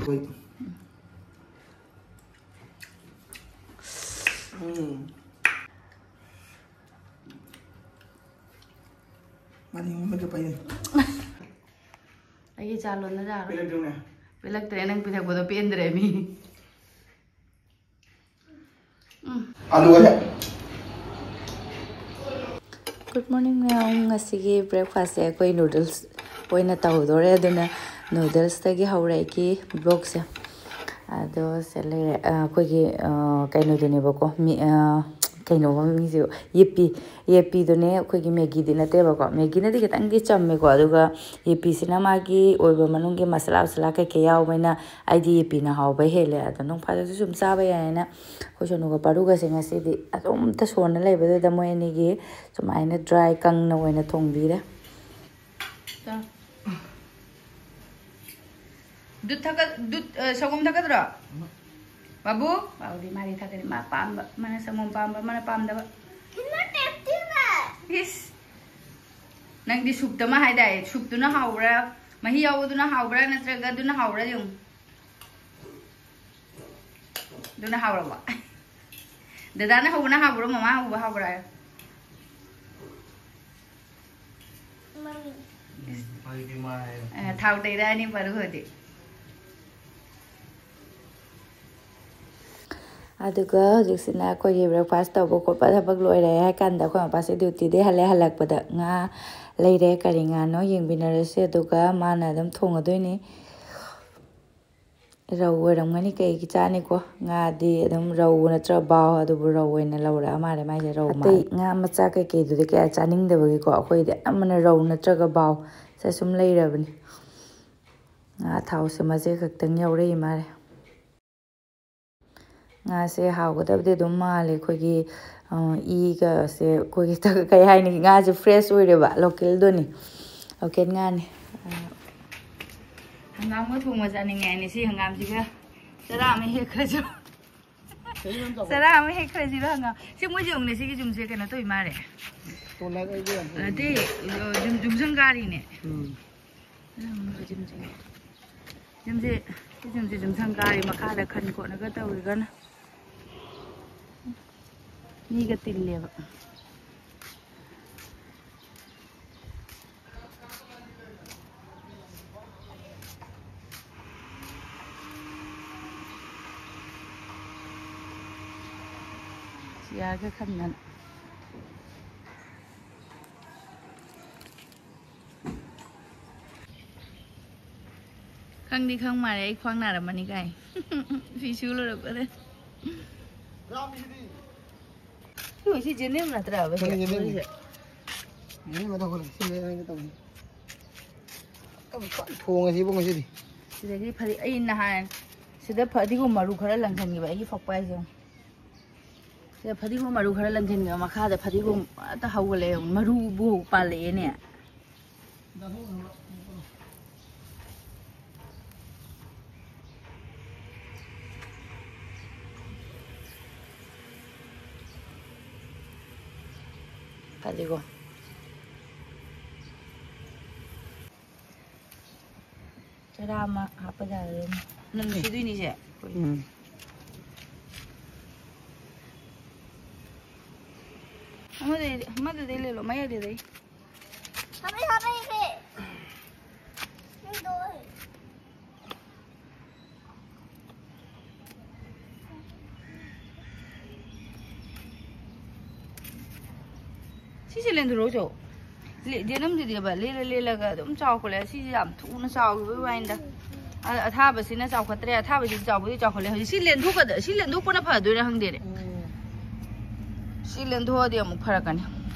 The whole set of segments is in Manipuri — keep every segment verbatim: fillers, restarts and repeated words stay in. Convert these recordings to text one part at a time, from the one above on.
ꯍꯣꯏ꯫ ꯎꯝ꯫ ꯃꯅꯤꯡ ꯑꯃꯗ ꯄꯩ꯫ ꯑꯩꯒꯤ ꯆꯥ ꯂꯣꯟꯅ ꯌꯥꯔꯣꯏ꯫ ꯄꯤꯔꯛꯇ꯭ꯔꯦ꯫ ꯄꯤꯔꯛꯇ꯭ꯔꯦ, ꯅꯪ ꯄꯤꯊꯛꯄꯗꯣ ꯄꯦꯟꯗ꯭ꯔꯦ ꯃꯤ꯫ ꯎꯝ꯫ ꯑꯂꯨ ꯑꯣꯏꯅ꯫ Good morning ꯃꯌꯥꯝ, ꯉꯁꯤꯒꯤ breakfastꯁꯦ ꯑꯩꯈꯣꯏ noodles ꯑꯣꯏꯅ ꯇꯧꯗꯣꯔꯦ, ꯑꯗꯨꯅ noodlesꯇꯒꯤ ꯍꯧꯔꯦ ꯑꯩꯒꯤ vlogꯁꯦ꯫ ꯑꯗꯣ ꯁꯦ ꯂꯩꯔꯦ, ꯑ, ꯑꯩꯈꯣꯏꯒꯤ, ꯑ, ꯀꯩꯅꯣꯗꯨꯅꯦꯕꯀꯣ, ꯃꯤ-, ꯑ, ꯀꯩꯅꯣꯕ ꯃꯤꯁꯦ, ꯌꯦꯄꯤ, ꯌꯦꯄꯤꯗꯨꯅꯦ, ꯑꯩꯈꯣꯏꯒꯤ Maggiꯗꯤ ꯅꯠꯇꯦꯕꯀꯣ, Maggiꯅꯗꯤ ꯈꯤꯇꯪꯗꯤ ꯆꯝꯃꯦꯀꯣ, ꯑꯗꯨꯒ ꯌꯦꯄꯤꯁꯤꯅ ꯃꯥꯒꯤ ꯑꯣꯏꯕ ꯃꯅꯨꯡꯒꯤ ꯃꯁꯥꯂꯥ ꯃꯁꯥꯂꯥ ꯀꯩꯀꯩ ꯌꯥꯎꯕꯅꯤꯅ ꯑꯩꯗꯤ ꯌꯦꯄꯤꯅ ꯍꯥꯎꯕ ꯍꯦꯜꯂꯦ꯫ ꯑꯗꯣ ꯅꯣꯡ ꯐꯥꯗꯣꯛꯁꯨ ꯁꯨꯝ ꯆꯥꯕ ꯌꯥꯏꯌꯦꯅ ꯑꯩꯈꯣꯏ ꯁꯣꯅꯨꯒ ꯄꯥꯔꯨꯒꯁꯦ ꯉꯁꯤꯗꯤ ꯑꯗꯨꯝꯇ ꯁꯣꯟꯅ ꯂꯩꯕꯗꯨꯗ ꯃꯣꯏ ꯑꯅꯤꯒꯤ ꯁꯨꯃꯥꯏꯅ dry ꯀꯪꯅ ꯑꯣꯏꯅ ꯊꯣꯡꯕꯤꯔꯦ꯫ ꯆꯥ꯫ ꯗꯨꯠ ꯊꯛꯀ-, ꯗꯨꯠ, ꯑ, ꯁꯪꯒꯣꯝ ꯊꯛꯀꯗ꯭ꯔꯣ? ꯕꯥꯕꯨ? ꯕꯥꯕꯨꯗꯤ ꯃꯥꯗꯤ ꯊꯛꯀꯅꯤ꯫ ꯃꯥ ꯄꯥꯝꯕ꯫ ꯃꯥꯅ ꯁꯪꯒꯣꯝ ꯄꯥꯝꯕ, ꯃꯥꯅ ꯄꯥꯝꯗꯕ꯫ ꯏꯁ! ꯅꯪꯗꯤ ꯁꯨꯞꯇ ꯑꯃ ꯍꯥꯏꯗꯥꯏ? ꯁꯨꯞꯇꯨꯅ ꯍꯥꯎꯕ꯭ꯔꯥ? ꯃꯍꯤ ꯌꯥꯎꯕꯗꯨꯅ ꯍꯥꯎꯕ꯭ꯔꯥ? ꯅꯠꯇ꯭ꯔꯒ ꯑꯗꯨꯅ ꯍꯥꯎꯕ꯭ꯔꯥ ꯌꯦꯡꯉꯨ꯫ ꯑꯗꯨꯅ ꯍꯥꯎꯔꯕꯣ? ꯗꯗꯥꯅ ꯍꯧꯕꯅ ꯍꯥꯎꯕ꯭ꯔꯣ, ꯃꯃꯥ ꯍꯧꯕ ꯍꯥꯎꯕ꯭ꯔꯥ? ꯃꯃꯤ꯫ ꯑ, ꯊꯥꯎ ꯇꯩꯔꯛꯑꯅꯤ ꯄꯥꯔꯨ ꯍꯧꯖꯤꯛ꯫ ꯑꯗꯨꯒ ꯍꯧꯖꯤꯛꯁꯤꯅ ꯑꯩꯈꯣꯏꯒꯤ breakfast ꯇꯧꯕ ꯈꯣꯠꯄ ꯊꯕꯛ ꯂꯣꯏꯔꯦ ꯍꯥꯏ ꯀꯥꯟꯗ ꯑꯩꯈꯣꯏ ꯃꯄꯥꯁꯦ dutyꯗꯩ ꯍꯜꯂꯦ꯫ ꯍꯜꯂꯛꯄꯗ ꯉꯥ ꯂꯩꯔꯦ꯫ ꯀꯔꯤ ꯉꯥꯅꯣ ꯌꯦꯡꯃꯤꯟꯅꯔꯁꯤ꯫ ꯑꯗꯨꯒ ꯃꯥꯅ ꯑꯗꯨꯝ ꯊꯣꯡꯉꯗꯣꯏꯅꯤ꯫ ꯔꯧ ꯑꯣꯏꯔꯝꯒꯅꯤ, ꯀꯩꯒꯤ ꯆꯥꯅꯤꯀꯣ? ꯉꯥꯗꯤ ꯑꯗꯨꯝ ꯔꯧ ꯅꯠꯇ꯭ꯔꯒ ꯕꯥꯎ, ꯑꯗꯨꯕꯨ ꯔꯧ ꯑꯣꯏꯅ ꯂꯧꯔꯛꯑ ꯃꯥꯜꯂꯦ ꯃꯥꯏꯁꯦ, ꯔꯧ ꯑꯇꯩ ꯃꯥꯜꯂꯦ꯫ ꯉꯥ ꯃꯆꯥ ꯀꯩꯀꯩꯗꯨꯗꯤ ꯀꯌꯥ ꯆꯥꯅꯤꯡꯗꯕꯒꯤꯀꯣ, ꯑꯩꯈꯣꯏꯗꯤ ꯑꯌꯥꯝꯕꯅ ꯔꯧ ꯅꯠꯇ꯭ꯔꯒ ꯕꯥꯎ ꯁꯦ ꯁꯨꯝ ꯂꯩꯔꯕꯅꯤ꯫ ꯉꯥ ꯊꯥꯎꯁꯦ ꯃꯆꯦꯠ ꯈꯛꯇꯪ ꯌꯥꯎꯔꯛꯏ ꯃꯥꯜꯂꯦ꯫ ꯉꯥꯁꯦ ꯍꯥꯎꯒꯗꯕꯗꯤ ꯑꯗꯨꯝ ꯃꯥꯜꯂꯦ꯫ ꯑꯩꯈꯣꯏꯒꯤ, ꯑ, ꯏꯒꯁꯦ ꯑꯩꯈꯣꯏꯒꯤ ꯀꯩ ꯍꯥꯏꯅꯤ, ꯉꯥꯁꯦ fresh ꯑꯣꯏꯔꯦꯕ, localꯗꯨꯅꯤ, local ꯉꯥꯅꯤ꯫ ꯑ, ꯍꯪꯒꯥꯝꯒ ꯊꯣꯡꯕ ꯆꯥꯅꯤꯡꯉꯦ ꯍꯥꯏꯅꯦ꯫ ꯁꯤ ꯍꯪꯒꯥꯝꯁꯤꯒ ꯆꯔꯥ ꯑꯃ ꯍꯦꯛꯈ꯭ꯔꯁꯤꯔꯣ? ꯆꯔꯥ ꯑꯃ ꯍꯦꯛꯈ꯭ꯔꯁꯤꯔꯣ ꯍꯪꯒꯥꯝ? ꯁꯤ ꯃꯣꯏꯁꯦ ꯌꯦꯡꯉꯨꯅꯦ, ꯁꯤꯒꯤ ꯌꯨꯝꯁꯦ ꯀꯩꯅꯣ ꯇꯧꯏ ꯃꯥꯜꯂꯦ꯫ ꯅꯠꯇꯦ, ꯌꯨꯝ, ꯌꯨꯝ ꯁꯪꯒꯥꯔꯤꯅꯦ꯫ ꯎꯝ꯫ ꯌꯨꯝꯁꯦ ꯁꯤꯁꯤꯡꯁꯤ ꯁꯨꯝ ꯁꯪꯒꯥꯔꯤ ꯃꯈꯥꯗ ꯈꯟ ꯈꯣꯠꯅꯒ ꯇꯧꯔꯤꯒꯅ ꯃꯤꯒ ꯇꯤꯜꯂꯦꯕ꯫ ꯆꯤꯌꯥꯔꯒ ꯈꯟꯗꯅ꯫ ꯈꯪꯗꯤ ꯈꯪ ꯃꯥꯜꯂꯦ ꯑꯩ ꯈ꯭ꯋꯥꯡ ꯅꯥꯔꯝꯃꯅꯤ ꯀꯥꯏ꯫ ꯐꯤ ꯁꯨ ꯂꯣꯏꯔꯛꯄꯗ꯫ ꯁꯤ ꯖꯦꯅꯦꯝ ꯅꯠꯇ꯭ꯔꯕ ꯁꯤ? ꯃꯥꯅꯤ, ꯖꯦꯅꯦꯝꯅꯤ꯫ ꯖꯦꯅꯦꯝ ꯑꯗꯣ ꯍꯣꯏ, ꯁꯤ ꯂꯩꯔꯒ ꯇꯧꯁꯤ꯫ ꯀꯩꯅꯣ ꯐꯖꯅ ꯊꯣꯡꯉꯁꯤꯕꯨ ꯉꯁꯤꯗꯤ꯫ ꯁꯤꯗꯒꯤ ꯐꯗꯤ ꯑꯩ ꯅꯍꯥꯟ ꯁꯤꯗ ꯐꯗꯤꯒꯣꯝ ꯃꯔꯨ ꯈꯔ ꯂꯪꯁꯟꯈꯤꯕ ꯑꯩꯒꯤ ꯐꯛꯄ ꯍꯥꯏꯁꯦ꯫ ꯁꯤꯗ ꯐꯗꯤꯒꯣꯝ ꯃꯔꯨ ꯈꯔ ꯂꯪꯁꯤꯟꯈꯤꯕ ꯃꯈꯥꯗ ꯐꯗꯤꯒꯣꯝ ꯑꯇ ꯍꯧꯒꯠꯂꯛꯑꯦ, ꯃꯔꯨꯕꯨ ꯄꯥꯜꯂꯛꯑꯦꯅꯦ꯫ ꯐꯗꯤꯒꯣꯝ꯫ ꯆꯔꯥ ꯑꯃ ꯍꯥꯞꯄ ꯌꯥꯔꯦ꯫ ꯅꯪ ꯁꯤꯗꯣꯏꯅꯤꯁꯦ? ꯎꯝ꯫ ꯑꯃꯗꯩ-, ꯑꯃꯗꯨꯗꯩ ꯂꯩꯔꯣ, ꯃꯌꯥꯏꯗꯨꯗꯩ꯫ ꯍꯥꯞꯄꯦ, ꯍꯥꯞꯄꯦ, ꯍꯥꯞꯄꯦ꯫ ꯅꯪ ꯇꯣꯛꯑꯣ꯫ ꯁꯤꯁꯦ ꯂꯦꯟꯊꯣꯔꯛꯎ ꯆꯣ꯫ ꯂꯦ-, ꯖꯦꯅꯝꯗꯨꯗꯤꯕ ꯂꯦꯜꯂ ꯂꯦꯜꯂꯒ ꯑꯗꯨꯝ ꯆꯥꯎꯈꯠꯂꯦ꯫ ꯁꯤꯁꯦ ꯌꯥꯝ ꯊꯨꯅ ꯆꯥꯎꯈꯤꯕꯩ ꯋꯥꯅꯤꯗ꯫ ꯑ-, ꯑꯊꯥꯕꯁꯤꯅ ꯆꯥꯎꯈꯠꯇ꯭ꯔꯦ, ꯑꯊꯥꯕꯁꯤꯗꯤ ꯆꯥꯎꯕꯨꯗꯤ ꯆꯥꯎꯈꯠꯂꯦ꯫ ꯍꯧꯖꯤꯛ ꯁꯤ ꯂꯦꯟꯊꯣꯛꯀꯗ-, ꯁꯤ ꯂꯦꯟꯊꯣꯛꯄꯅ ꯐꯗꯣꯏꯔꯥ ꯈꯪꯗꯦꯅꯦ꯫ ꯎꯝ꯫ ꯁꯤ ꯂꯦꯟꯊꯣꯛꯑꯗꯤ ꯑꯃꯨꯛ ꯐꯔꯛꯀꯅꯤ꯫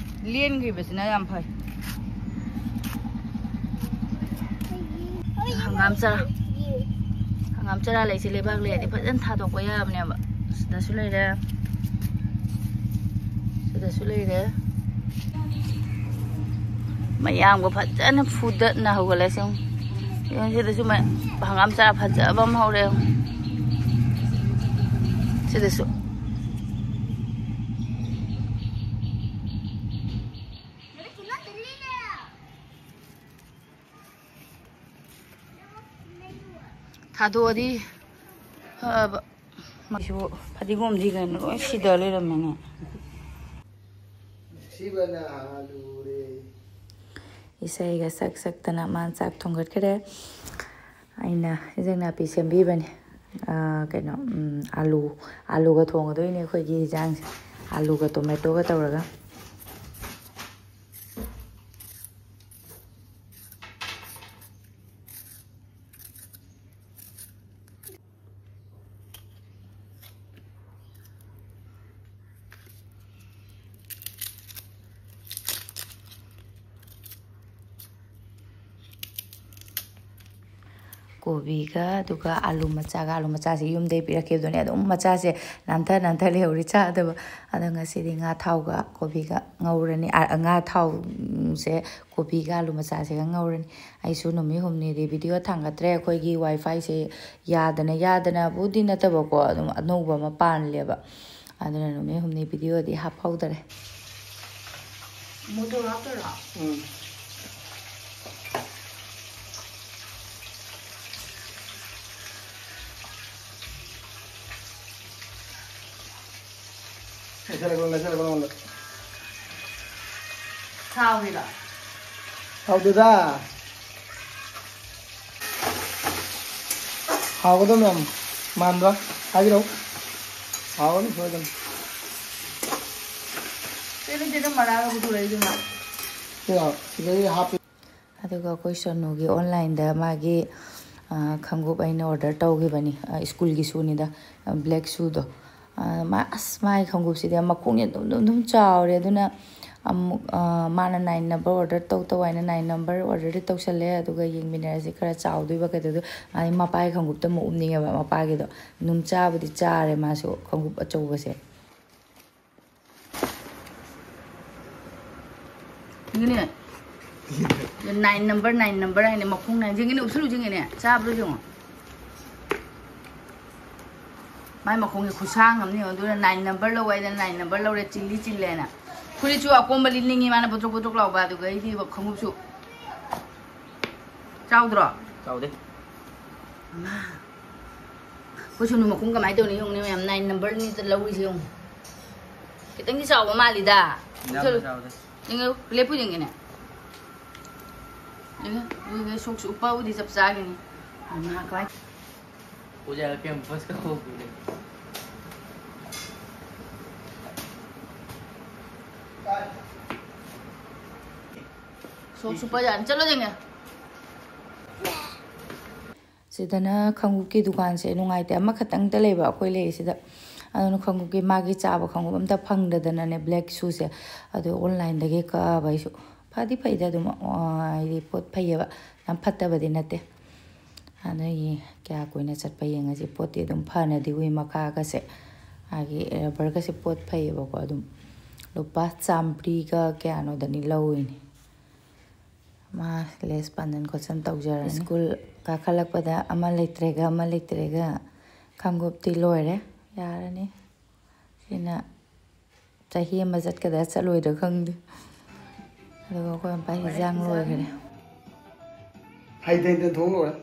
ꯂꯦꯟꯈꯤꯕꯁꯤꯅ ꯌꯥꯝ ꯐꯩ꯫ ꯍꯪꯒꯥꯝ ꯆꯔꯥ, ꯍꯪꯒꯥꯝ ꯆꯔꯥ ꯂꯩꯁꯦ ꯂꯩꯕꯥꯛ ꯂꯩꯔꯗꯤ ꯐꯖꯅ ꯊꯥꯗꯣꯛꯄ ꯌꯥꯕꯅꯦꯕ꯫ ꯁꯤꯗꯁꯨ ꯂꯩꯔꯦ, ꯁꯤꯗꯁꯨ ꯂꯩꯔꯦ꯫ ꯃꯌꯥꯝꯒ ꯐꯖꯅ ꯐꯨꯗꯠꯅ ꯍꯧꯒꯠꯂꯦ꯫ ꯁꯤ ꯌꯦꯡꯉꯨ꯫ ꯌꯦꯡꯉꯨ, ꯁꯤꯗꯁꯨ ꯃ-, ꯍꯪꯒꯥꯝ ꯆꯔꯥ ꯐꯖꯕ ꯑꯃ ꯍꯧꯔꯦ꯫ ꯁꯤꯗꯁꯨ꯫ ꯊꯥꯗꯣꯛꯑꯗꯤ ꯐꯕ꯫ ꯃꯁꯤꯕꯨ ꯐꯗꯤꯒꯣꯝꯗꯤ ꯀꯩꯅꯣ ꯂꯣꯏ ꯁꯤꯗ ꯂꯩꯔꯝꯃꯦꯅꯦ꯫ ꯁꯤꯕꯅ ꯍꯥꯜꯂꯨꯔꯦ꯫ ꯏꯁꯩꯒ ꯁꯛ ꯁꯛꯇꯅ ꯃꯥꯅ ꯆꯥꯛ ꯊꯣꯡꯒꯠꯈ꯭ꯔꯦ꯫ ꯑꯩꯅ ꯏꯟꯖꯥꯡ ꯅꯥꯄꯤ ꯁꯦꯝꯕꯤꯕꯅꯦ꯫ ꯑꯥ, ꯀꯩꯅꯣ, ꯎꯝ, ꯑꯥꯂꯨ, ꯑꯥꯂꯨꯒ ꯊꯣꯡꯒꯗꯣꯏꯅꯦ ꯑꯩꯈꯣꯏꯒꯤ ꯍꯤꯟꯖꯥꯡꯁꯦ, ꯑꯥꯂꯨꯒ ꯇꯣꯃꯦꯇꯣꯒ ꯇꯧꯔꯒ꯫ ꯀꯣꯕꯤꯒ ꯑꯗꯨꯒ ꯑꯥꯂꯨ ꯃꯆꯥꯒ, ꯑꯥꯂꯨ ꯃꯆꯥꯁꯦ ꯌꯨꯝꯗꯒꯤ ꯄꯤꯔꯛꯈꯤꯕꯗꯨꯅꯦ꯫ ꯑꯗꯨꯝ ꯃꯆꯥꯁꯦ ꯅꯥꯟꯊ ꯅꯥꯟꯊ ꯂꯩꯍꯧꯔꯤ ꯆꯥꯗꯕ꯫ ꯑꯗꯣ ꯉꯁꯤꯗꯤ ꯉꯥ ꯊꯥꯎꯒ ꯀꯣꯕꯤꯒ ꯉꯧꯔꯅꯤ꯫ ꯑ, ꯉꯥ ꯊꯥꯎꯁꯦ ꯀꯣꯕꯤꯒ ꯑꯥꯂꯨ ꯃꯆꯥꯁꯤꯒ ꯉꯧꯔꯅꯤ꯫ ꯑꯩꯁꯨ ꯅꯨꯃꯤꯠ ꯍꯨꯝꯅꯤꯗꯤ ꯚꯤꯗꯤꯑꯣ ꯊꯥꯡꯒꯠꯇ꯭ꯔꯦ꯫ ꯑꯩꯈꯣꯏꯒꯤ ꯋꯥꯏꯐꯥꯏꯁꯦ ꯌꯥꯗꯅ, ꯌꯥꯗꯅꯕꯨꯗꯤ ꯅꯠꯇꯕꯀꯣ, ꯑꯗꯨꯝ ꯑꯅꯧꯕ ꯑꯃ ꯄꯥꯜꯂꯦꯕ꯫ ꯑꯗꯨꯅ ꯅꯨꯃꯤꯠ ꯍꯨꯝꯅꯤ ꯚꯤꯗꯤꯑꯣꯗꯤ ꯍꯥꯞꯍꯧꯗꯔꯦ꯫ ꯃꯣꯇꯣꯔ ꯍꯥꯞꯇꯣꯏꯔꯣ? ꯎꯝ꯫ ꯂꯩꯁꯜꯂꯛꯀꯅꯨ, ꯂꯩꯁꯜꯂꯛꯀꯅꯨ ꯑꯩꯉꯣꯟꯗ꯫ ꯊꯥꯎꯒꯤꯔꯣ? ꯊꯥꯎꯗꯨꯗ꯫ ꯍꯥꯎꯒꯗꯕ ꯃꯌꯥꯝ ꯃꯥꯟꯕ꯭ꯔꯥ? ꯍꯥꯏꯕꯤꯔꯛꯎ꯫ ꯍꯥꯎꯒꯅꯤ ꯁꯣꯏꯗꯅ꯫ ꯆꯦ, ꯅꯠꯇꯦ, ꯅꯪ ꯃꯔꯥꯒ ꯄꯨꯊꯣꯔꯛꯏꯗꯨꯅ꯫ ꯁꯤꯗ, ꯁꯤꯗꯩ ꯍꯥꯞꯄꯤ꯫ ꯑꯗꯨꯒ ꯑꯩꯈꯣꯏ ꯁꯣꯅꯨꯒꯤ ꯑꯣꯟꯂꯥꯏꯟꯗ ꯃꯥꯒꯤ, ꯑ, ꯈꯣꯡꯎꯞ ꯑꯩꯅ ꯑꯣꯔꯗꯔ ꯇꯧꯈꯤꯕꯅꯤ, ꯑ, ꯁ꯭ꯀꯨꯜꯒꯤ ꯁꯨꯅꯤꯗ, ꯑ, ꯕ꯭ꯂꯦꯛ ꯁꯨꯗꯣ꯫ ꯑ, ꯃꯥ, ꯑꯁ, ꯃꯥꯒꯤ ꯈꯣꯡꯎꯞꯁꯤꯗꯤ ꯃꯈꯣꯡꯁꯦ ꯑꯗꯨꯝ, ꯑꯗꯨꯝ, ꯑꯗꯨꯝ ꯆꯥꯎꯔꯦ꯫ ꯑꯗꯨꯅ ꯑꯃꯨꯛ, ꯑ, ꯃꯥꯅ ꯅꯥꯏꯟ ꯅꯝꯕꯔ ꯑꯣꯔꯗꯔ ꯇꯧ, ꯇꯧ ꯍꯥꯏꯅ ꯅꯥꯏꯟ ꯅꯝꯕꯔ ꯑꯣꯔꯗꯔꯗꯤ ꯇꯧꯁꯜꯂꯦ꯫ ꯑꯗꯨꯒ ꯌꯦꯡꯃꯤꯟꯅꯔꯁꯤ ꯈꯔ ꯆꯥꯎꯗꯣꯏꯕ ꯀꯩꯗꯧꯗꯣꯏ꯫ ꯃꯥꯗꯤ ꯃꯄꯥꯒꯤ ꯈꯣꯡꯎꯞꯇ ꯑꯃꯨꯛ ꯎꯞꯅꯤꯡꯉꯦꯕ, ꯃꯄꯥꯒꯤꯗꯣ꯫ ꯑꯗꯨꯝ ꯆꯥꯕꯨꯗꯤ ꯆꯥꯔꯦ ꯃꯥꯁꯨ ꯈꯣꯡꯎꯞ ꯑꯆꯧꯕꯁꯦ꯫ ꯌꯦꯡꯉꯤꯅꯦ꯫ ꯅꯥꯏꯟ ꯅꯝꯕꯔ, ꯅꯥꯏꯟ ꯅꯝꯕꯔ ꯍꯥꯏꯅꯦ, ꯃꯈꯣꯡ ꯅꯥꯏꯟ꯫ ꯌꯦꯡꯉꯤꯅꯦ, ꯎꯞꯁꯜꯂꯨ, ꯌꯦꯡꯉꯤꯅꯦ꯫ ꯆꯥꯕꯗꯣ ꯌꯦꯡꯉꯣ꯫ ꯃꯥꯏ ꯃꯈꯣꯡꯁꯦ ꯈꯨꯁꯥꯡ ꯑꯃꯅꯤ ꯌꯦꯡꯉꯣ꯫ ꯑꯗꯨꯅ ꯅꯥꯏꯟ ꯅꯝꯕꯔ ꯂꯧ ꯍꯥꯏꯗꯅ ꯅꯥꯏꯟ ꯅꯝꯕꯔ ꯂꯧꯔꯦ, ꯆꯤꯜꯂꯤ ꯆꯤꯜꯂꯦꯅ꯫ ꯐꯨꯔꯤꯠꯁꯨ ꯑꯀꯣꯝꯕ ꯂꯤꯠꯅꯤꯡꯉꯤ ꯃꯥꯅ, ꯕꯣꯇ꯭ꯔꯣꯛ ꯕꯣꯇ꯭ꯔꯣꯛ ꯂꯥꯎꯕ꯫ ꯑꯗꯨꯒ ꯑꯩꯗꯤ ꯈꯣꯡꯎꯞꯁꯨ ꯆꯥꯎꯗ꯭ꯔꯣ? ꯆꯥꯎꯗꯦ꯫ ꯑꯩꯈꯣꯏ ꯁꯣꯅꯨ ꯃꯈꯨꯝ ꯀꯃꯥꯏꯅ ꯇꯧꯅꯤ ꯌꯦꯡꯉꯨꯅꯦ ꯃꯌꯥꯝ, ꯅꯥꯏꯟ ꯅꯝꯕꯔꯅꯤꯗ ꯂꯧꯔꯤꯁꯦ ꯌꯦꯡꯉꯨ꯫ ꯈꯤꯇꯪꯗꯤ ꯆꯥꯎꯕ ꯃꯥꯜꯂꯤꯗ꯫ ꯌꯥꯝꯅ ꯆꯥꯎꯗꯦ꯫ ꯌꯦꯡꯉꯨ, ꯂꯦꯞꯄꯨ ꯌꯦꯡꯒꯦꯅꯦ꯫ ꯌꯦꯡꯉꯨ, ꯌꯦꯡꯉꯨ, ꯁꯣꯛꯁ ꯎꯞꯄꯕꯨꯗꯤ ꯆꯞ ꯆꯥꯒꯤꯅꯤ꯫ ꯃꯥ ꯀꯃꯥꯏ- पूजा के हम फंस का हो पूरे। ꯁꯣꯛꯁ ꯎꯞꯄ ꯌꯥꯅꯤ꯫ ꯆꯠꯂꯣ ꯌꯦꯡꯉꯦ꯫ ꯁꯤꯗꯅ ꯈꯣꯡꯎꯞꯀꯤ ꯗꯨꯀꯥꯟꯁꯦ ꯅꯨꯡꯉꯥꯏꯇꯦ, ꯑꯃꯈꯛꯇꯪꯇ ꯂꯩꯕ ꯑꯩꯈꯣꯏ ꯂꯩꯔꯤꯁꯤꯗ꯫ ꯑꯗꯨꯅ ꯈꯣꯡꯎꯞꯀꯤ ꯃꯥꯒꯤ ꯆꯥꯕ ꯈꯣꯡꯎꯞ ꯑꯝꯇ ꯐꯪꯗꯗꯅꯅꯦ, ꯕ꯭ꯂꯦꯛ ꯁꯨꯁꯦ ꯑꯗꯨ ꯑꯣꯟꯂꯥꯏꯟꯗꯒꯤ ꯀꯛꯑꯕ ꯑꯩꯁꯨ꯫ ꯐꯗꯤ ꯐꯩꯗ ꯑꯗꯨꯝ, ꯑ, ꯍꯥꯏꯗꯤ ꯄꯣꯠ ꯐꯩꯌꯦꯕ, ꯌꯥꯝ ꯐꯠꯇꯕꯗꯤ ꯅꯠꯇꯦ꯫ ꯑꯗꯒꯤ ꯀꯌꯥ ꯀꯨꯏꯅ ꯆꯠꯄ ꯌꯦꯡꯉꯁꯤ, ꯄꯣꯠꯇꯤ ꯑꯗꯨꯝ ꯐꯅꯗꯤ ꯎꯏ ꯃꯈꯥꯒꯁꯦ꯫ ꯃꯥꯒꯤ ꯔꯕꯔꯒꯁꯦ ꯄꯣꯠ ꯐꯩꯌꯦꯕꯀꯣ, ꯑꯗꯨꯝ ꯂꯨꯄꯥ ꯆꯥꯝꯃꯔꯤꯒ ꯀꯌꯥꯅꯣꯗꯅꯤ ꯂꯧꯏꯅꯦ꯫ ꯃꯥ ꯂꯦꯁ ꯄꯥꯟꯗꯟ ꯈꯣꯠꯆꯟ ꯇꯧꯖꯔꯅꯤ꯫ ꯁ꯭ꯀꯨꯜ ꯀꯥꯈꯠꯂꯛꯄꯗ ꯑꯃ ꯂꯩꯇ꯭ꯔꯦꯒ ꯑꯃ ꯂꯩꯇ꯭ꯔꯦꯒ ꯈꯣꯡꯎꯞꯇꯤ ꯂꯣꯏꯔꯦ꯫ ꯌꯥꯔꯅꯤ꯫ ꯁꯤꯅ ꯆꯍꯤ ꯑꯃ ꯆꯠꯀꯗ꯭ꯔꯥ ꯆꯠꯂꯣꯏꯗ꯭ꯔꯥ ꯈꯪꯗꯦ꯫ ꯑꯗꯨꯒ ꯑꯩꯈꯣꯏ ꯃꯄꯥ ꯍꯤꯟꯖꯥꯡ ꯂꯣꯏꯈ꯭ꯔꯦ꯫ ꯍꯩꯇ ꯍꯩꯇ ꯊꯣꯡ ꯂꯣꯏꯔꯦ꯫